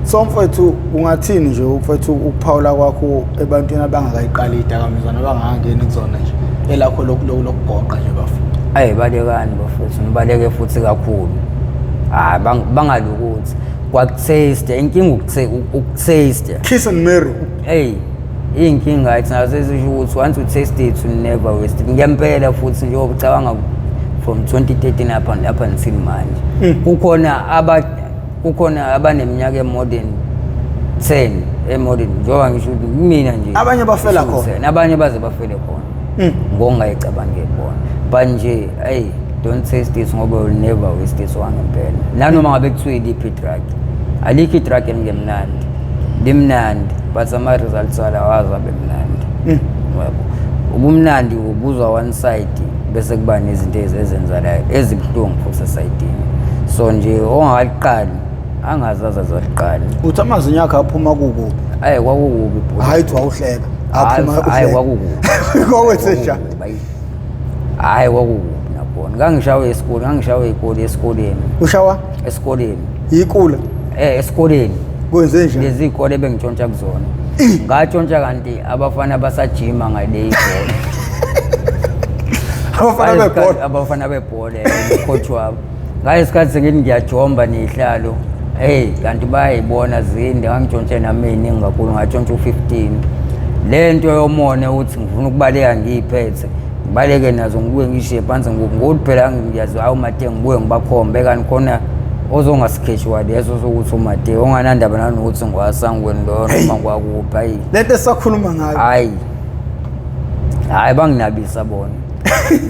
Speaker 2: So mfethu, ungathini nje mfethu ukuphawula kwakho ebantwini abangakayiqali idakamizwa nabangakangeni kuzona nje, elakho lokugoqa nje bafo?
Speaker 1: Ayi, balekani bafethu, nibaleke futhi kakhulu. Hayi, bangalukuthi kwaku-taste inkinga, uku-taste.
Speaker 2: Kiss and marry.
Speaker 1: Hey, iy'nkinga ayithi nasesisho ukuthi once you taste it, you never waste it ngempela. Futhi njengoba ucabanga from 2013 up and up until manje, kukhona abaneminyaka e-more than 10, e-more than, njengoba ngisho ukuthi mina nje.
Speaker 2: Abanye bafela khona.
Speaker 1: 10, abanye baze bafele khona ngokungayicabangeli bona. But nje, hey, don't taste this ngoba you'll never waste this wangempela. Nanoma ngabe kuthiwa iliphi i-drug, alikho i-drug elingemnandi, limnandi, but ama-results alo awaze abe mnandi. Yabo, ubumnandi ubuzwa one side, bese kuba nezinto ezenzakalayo ezibuhlungu futhi esayidini. So nje ongakaliqali angazazi azaliqali.
Speaker 2: Uthi amazinyo akho aphuma kukubi?
Speaker 1: Ayi, kwakukubi bhuti.
Speaker 2: Hayi, uthi wawuhleka aphuma?
Speaker 1: Hayi,
Speaker 2: Uhleka.
Speaker 1: Kwakukubi.
Speaker 2: Kwakwenze njani?
Speaker 1: Kwakukubi, hhayi, kwakukubi nakhona. Ngangishawe esikoleni, ngangishawe ikoli esikoleni.
Speaker 2: Ushawa?
Speaker 1: Esikoleni.
Speaker 2: Yikula?
Speaker 1: Esikoleni.
Speaker 2: Kwenze njani?
Speaker 1: Lezi iy'kole ebengitshontsha kuzona, ngatshontsha kanti abafana basajima ngale ibhola.
Speaker 2: Abafana bebhola?
Speaker 1: Abafana bebhola, coach wabo. Ngalesi sikhathi sengithi ngiyajomba ney'hlalo, hey, kanti bayayibona zinde. Ngangitshontshe nami ey'ningi kakhulu, ngatshontsha u-15. Le nto yomona ukuthi ngifuna ukubaleka ngiyiphethe, ngibaleke nazo, ngibuye ngishiye phansi, ngokuthi phela ngiyazi awu mate, ngibuye ngibakhombe kanti khona ozongasikheshi leso sokuthi umate onganandaba nanokuthi ngwasangweni loyo noma ngwakuphi, hayi.
Speaker 2: Lento esisakhuluma ngayo.
Speaker 1: Hayi, hayi, banginabisa bona,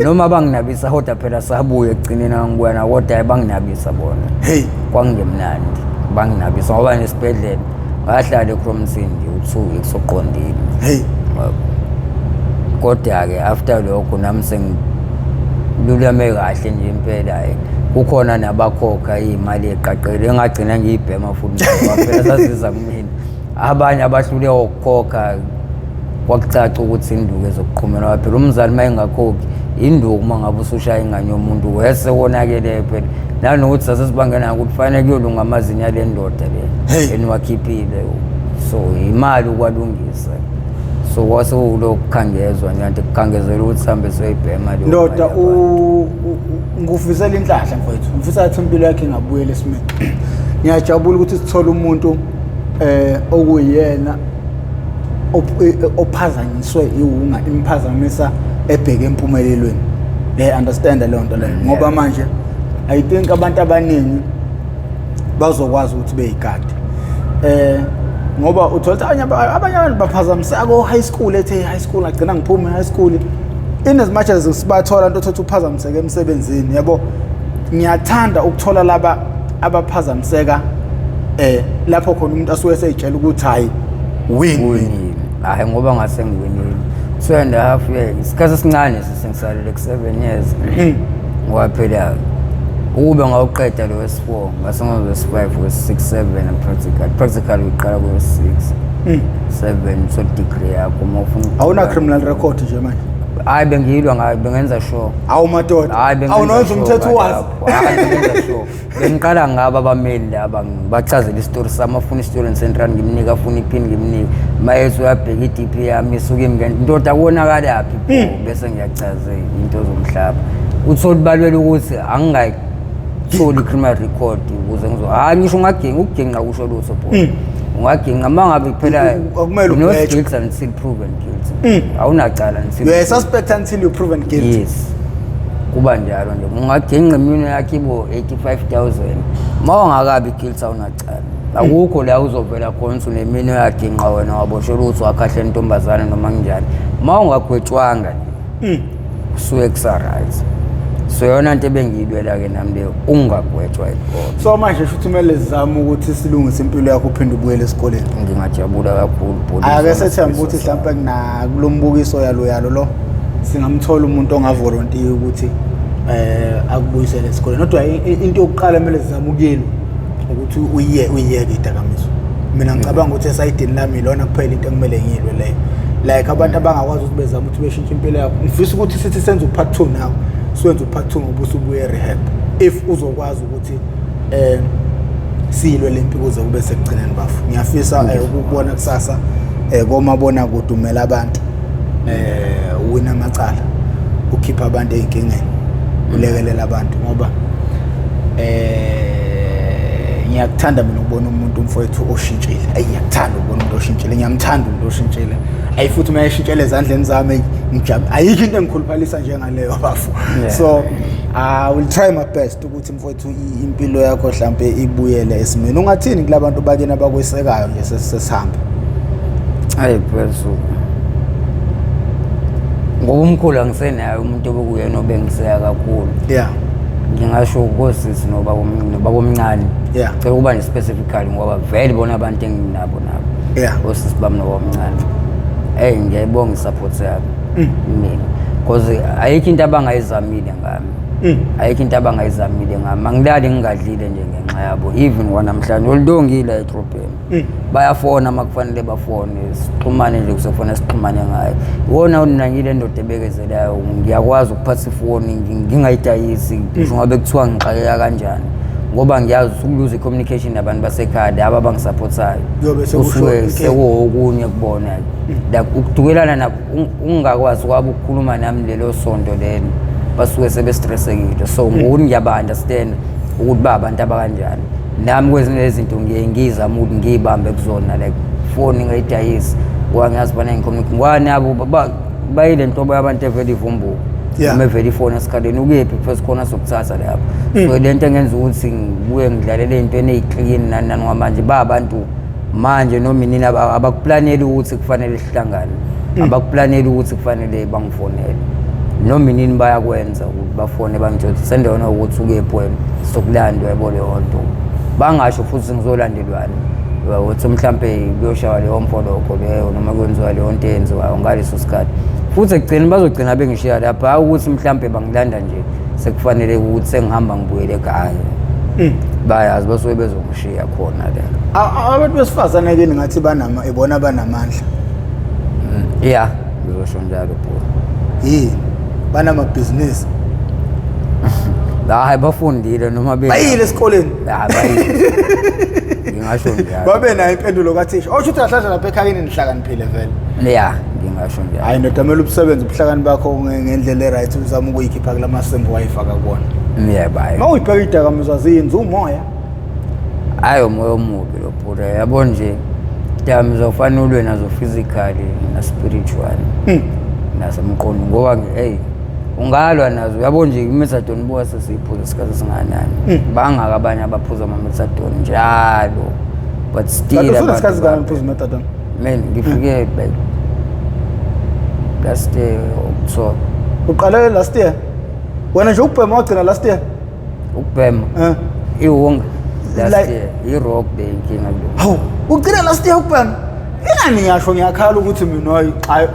Speaker 1: noma banginabisa, kodwa phela sabuya ekugcineni, angibuya na, kodwa hayi, banginabisa bona.
Speaker 2: Hey.
Speaker 1: Kwakungemnandi, banginabisa ngoba nesibhedlela ngahlala eCrompton nje u-2 weeks oqondile.
Speaker 2: Hey.
Speaker 1: Kodwa-ke after lokho nami sengilulame kahle nje impela. Hhayi, kukhona nabakhokha iy'mali ey'qaqele engagcina ngiyibhema futhi, ngoba phela sasiza kumina. Abanye abahluleka ukukhokha, kwakucaca ukuthi induku ezokuqhumela phela. Umzali uma engakhokhi, induku uma ngabe usushaya ingane yomuntu wese wonakele phela, nanokuthi sasesibangena ukuthi fanele kuyolunga amazinyo ale ndoda le
Speaker 2: Hey.
Speaker 1: eniwakhiphile, so imali ukwalungisa. So kwase kuwulokhu kukhangezwa nje, kanti kukhangezela ukuthi sihambe siyoyibhema leyo
Speaker 2: Ndoda,
Speaker 1: mali yabantu.
Speaker 2: ngikufisela inhlahla mfowethu, ngifisa ukuthi impilo yakhe ingabuyela esimeni. Ngiyajabula ukuthi sithole umuntu okuyena ophazanyiswe iwunga, imphazamisa ebheke empumelelweni. Understand leyo nto leyo, ngoba manje I think abantu abaningi bazokwazi ukuthi beyigade, ngoba uthola ukuthi abanye abantu baphazamiseka ko high school, ethi high school agcina ngiphume high school, in as much as sibathola into othothi uphazamiseke emsebenzini yabo. Ngiyathanda ukuthola laba abaphazamiseka lapho khona umuntu asuke eseyitshela ukuthi hayi, win.
Speaker 1: Winile, hhayi, ngoba ngase ngiwinile 2.5 years, isikhathi esincane sengisalele ku-7 years, ngoba phela ukube ngawuqeda lo wesi-4, ngase ngowe-5, wesi-6, 7 practical. Uyiqala kuwe-6, 7, uthole degree yakho uma ufuna.
Speaker 2: Awuna criminal record nje manje?
Speaker 1: Hhayi, bengiyilwa ngayo, bengenza sure.
Speaker 2: Awu madoda.
Speaker 1: Hayi, bengenza
Speaker 2: Awunonza
Speaker 1: sure
Speaker 2: umthetho wazi.
Speaker 1: lapho. Hhayi, bengenza sure. Bengiqala ngabo abameli laba, ngibachazela isitori sami. Afuna i-student central ngimnika, afuna iphini ngimnika, mayethi uyabheka i-DP yami isuke imngena, ndoda, kubonakalaphi pho? Bese ngiyachaza into zomhlaba, uthole balwela ukuthi angingayitholi i-criminal record ukuze ngizo, hhayi, ngisho ungaginqa, ukuginqa kusho lutho bho. Ungaginqa uma ngabe phela
Speaker 2: Akumele
Speaker 1: you're not
Speaker 2: ugwetshwe.
Speaker 1: guilty until proven guilty, awunacala until
Speaker 2: You are a suspect until you proven guilty.
Speaker 1: Yes, kuba njalo nje. Ungaginqa iminwe yakho ibo 85,000, uma ungakabi guilty awunacala. Akukho la uzovela khona ukuthi uneminwe yaginqa wena waboshelwa ukuthi wakhahlela intombazane noma kunjani. Uma ungagwetshwanga nje, kusuke kusa-right. So yona nto ebengiyilwela-ke nami leyo, ungagwetshwa at all.
Speaker 2: So manje shuthi kumele sizame ukuthi silungise impilo yakho, uphinde ubuyele esikoleni.
Speaker 1: Ngingajabula kakhulu bhuti.
Speaker 2: Ake sethemba ukuthi mhlawumbe kuna kulo mbukiso yalo yalo lo singamthola umuntu ongavolontiya ukuthi akubuyisele esikoleni. Kodwa into yokuqala kumele sizame ukuyelwa ukuthi uyiyeke idakamizwa. Mina ngicabanga ukuthi esayidini lami ilona kuphela into ekumele ngiyilwe leyo, like abantu abangakwazi ukuthi bezame ukuthi beshintshe impilo yakho. Ngifisa ukuthi sithi senze u-part 2 nawe. Siwenze u-part 2 ngoba usubuye rehab, if uzokwazi ukuthi silwe lempi kuze kube sekugcineni, bafo. Ngiyafisa ukubona kusasa komabona kudumela abantu, uwina amacala, ukhipha abantu ey'nkingeni, ulekelela abantu, ngoba ngiyakuthanda mina ukubona umuntu, umfowethu, oshintshile. Ayi, ngiyakuthanda ukubona umuntu oshintshile, ngiyamthanda umuntu oshintshile. Ayi, futhi uma eshintshele ezandleni zami ngijabule, ayikho into engikhuluphalisa njengaleyo, bafo. So I will try my best ukuthi, mfowethu, impilo yakho mhlambe ibuyele esimeni. Ungathini kulabantu bakini abakwesekayo nje sesihamba?
Speaker 1: Hayi mfethu, ngoba umkhulu angisenayo umuntu obekuyena obengiseka kakhulu. Ngingasho kosisi nobaba omncane. Cela ukuba ne-specifically ngoba vele bona abantu enginabo nabo, osisi bami nobaba omncane. Eyi, ngiyayibonga i-support yabo mina, because ayikho into abangayizamile ngami. Ayikho into abangayizamile ngami. Angilali ngingadlile nje ngenxa yabo. Even kwanamhlanje olidongile edrobheni, bayafona uma kufanele bafone, sixhumane nje, kusefona sixhumane ngayo. Iwona mina ngile ndoda ebekezelayo, ngiyakwazi ukuphatha ifoni ngingayidayisi ngisho ngabe kuthiwa ngixakeka kanjani, ngoba ngiyazi ukuthi ukuluza i-communication nabantu basekhaya laba abangisapothayo
Speaker 2: Kuyobe sekusho
Speaker 1: kusuke
Speaker 2: inkinga.
Speaker 1: sekuwokunye kubona, like ukudukelana nabo, ungakwazi kwabo ukukhuluma nami lelo sonto lelo, basuke sebestressekile. So ngokuthi ngiyaba-understand ukuthi ba abantu abakanjani, nami kwezinye izinto ngiye ngizame ukuthi ngiyibambe kuzona, like foni ngayidayisi ngoba ngiyazi bana ngicommunicate ngoba nabo bayile nhlobo yabantu evele ivumbuka noma evele ifoni esikhaleni, ukephi first khona sokuthatha lapho. So le nto engenza ukuthi ngibuye ngidlalele ey'ntweni ey'clean nani nani, ngoba manje ba abantu manje noma inini abakuplaneli ukuthi kufanele sihlangane, abakuplaneli ukuthi kufanele bangifonele. Noma inini bayakwenza ukuthi bafone bangitshela ukuthi sendaweni ukuthi ukephi wena, sokulandwa, yabo leyo nto. Bangasho futhi ngizolandelwani ukuthi mhlampe kuyoshawa leyo mfolokho leyo noma kwenziwa leyo nto eyenziwayo ngaleso sikhathi. Futhi ekugcineni bazogcina bengishiya lapha, hhayi ukuthi mhlampe bangilanda nje sekufanele ukuthi sengihamba ngibuyele ekhaya. Bayazi basuke bezongishiya khona le.
Speaker 2: Abantu besifazane kini ngathi banama ibona banamandla.
Speaker 1: Ya, ngizosho njalo bhuti.
Speaker 2: Yini, banamabhizinisi?
Speaker 1: Hayi, bafundile noma
Speaker 2: Bayile esikoleni?
Speaker 1: Hayi, bayile, ngingasho njalo.
Speaker 2: Babe nayo impendulo kathisha. Osho ukuthi kahle lapha ekhayeni nihlakaniphile vele.
Speaker 1: Ya, ngingasho njalo.
Speaker 2: Hayi ndoda, kumele ubusebenze ubuhlakani bakho ngendlela e-right, uzame ukuyikhipha kula masembu wayifaka kuwona.
Speaker 1: Yebo, hayi.
Speaker 2: Uma uyibheka idakamizwa ziyenza umoya.
Speaker 1: Hayi, umoya omubi lo bhuti, yabo nje. Dakamizwa ufanele ulwe nazo physically na-spiritually nasemqondo, ngoba hey, ungalwa nazo, yabo nje i-methadone buka sesiyiphuza isikhathi esingakanani. Bangaka abanye abaphuza ama-methadone njalo, but still
Speaker 2: Kanti
Speaker 1: abantu
Speaker 2: usunesikhathi singakanani uphuza i-methadone?
Speaker 1: Man, ngifike like last year October.
Speaker 2: Uqale last year wena nje ukubhema, wagcina last year?
Speaker 1: Ukubhema, iwunga last year, i-rock le inkinga kulo.
Speaker 2: Hawu, ugcine last year ukubhema? Ingani ngiyasho ngiyakhala ukuthi mina hayi hayi,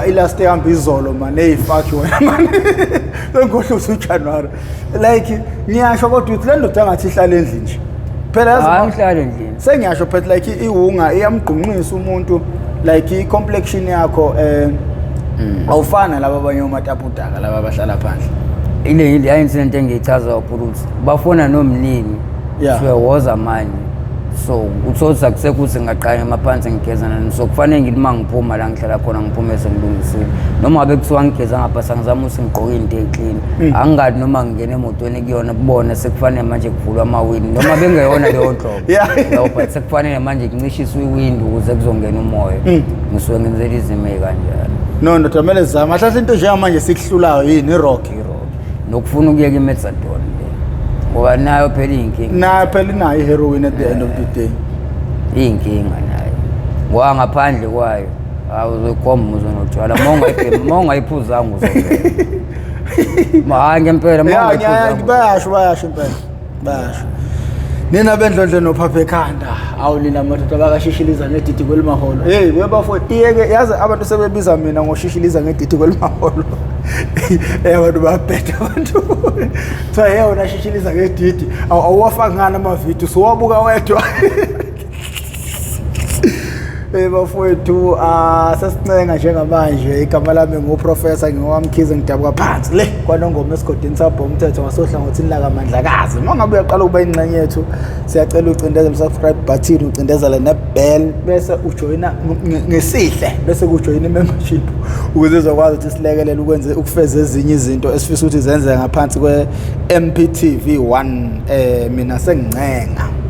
Speaker 2: i-last year hamba izolo man. Hey, fuck you wena man, bengikhohlwa ukuthi uJanuary. Like ngiyasho kodwa ukuthi le ndoda engathi ihlala endlini nje phela, yazi.
Speaker 1: Hayi, ngihlala endlini.
Speaker 2: Sengiyasho phela, like iwunga iyamgqunqisa umuntu, like i-complexion yakho awufana laba abanye omatapudaka laba abahlala phandle.
Speaker 1: Ile incident engiyichazayo bhuti, ukuthi bafona nomnini. Siyowoza manje, so uthola ukuthi akusekho ukuthi ngingaqala emaphansi ngigeza nani, so kufanele ngithi uma ngiphuma la ngihlala khona ngiphume sengilungisile, noma ngabe kuthiwa ngigeza ngapha, ngizama ukuthi ngigqoke into ey'clean. Angingathi noma ngingena emotweni kuyona kubona sekufanele manje kuvulwe amawindi, noma bengeyona leyo nhlobo. Yabo, but sekufanele manje kuncishiswe iwindi ukuze kuzongena umoya. Ngisuke ngenzela izimo ey'kanjalo.
Speaker 2: No ndoda, kumele zama hlahle into njengamanje sikuhlulayo yini, i-rock?
Speaker 1: I-rock nokufuna ukuyeka i-methadone le, ngoba nayo phela iyinkinga.
Speaker 2: Nayo phela inayo i-heroin at the end of the day.
Speaker 1: Iyinkinga nayo, ngoba ngaphandle kwayo hawu, uzoyikhomba uzonotshwala uma ungayibhemi, uma ungayiphuzanga uzovela. Ma hayi, ngempela, uma ungayiphuzanga.
Speaker 2: Bayasho, bayasho impela, bayasho nina bendlondlo nophapha ekhanda. Awu nina madoda bakashishiliza ngedidi kwelimaholo. Hey webafo, iyeke yazi abantu sebebiza mina ngoshishiliza ngedidi kwelimaholo. Abantu bayabheda abantu, kuthiwa hey wena shishiliza ngedidi, awuwafaki ngani amavidiyo, suwabuka wedwa. Bafowethu, ah, sesincenga njengamanje. Igama lami nguProfessor, ngingowaMkhize, ngidabuka phansi le kwaNongoma, esigodini sabho umthetho, ngasohlangothini lakaMandlakazi. Uma ngabe uyaqala ukuba ingxenye yethu, siyacela ucindezele subscribe button, ucindezele ne-bell, bese ujoyina ngesihle, bese kujoyina i-membership ukuze izokwazi ukuthi silekelele ukwenze ukufeza ezinye izinto esifisa ukuthi zenzeke ngaphansi kwe-MPTV 1. Mina sengincenga.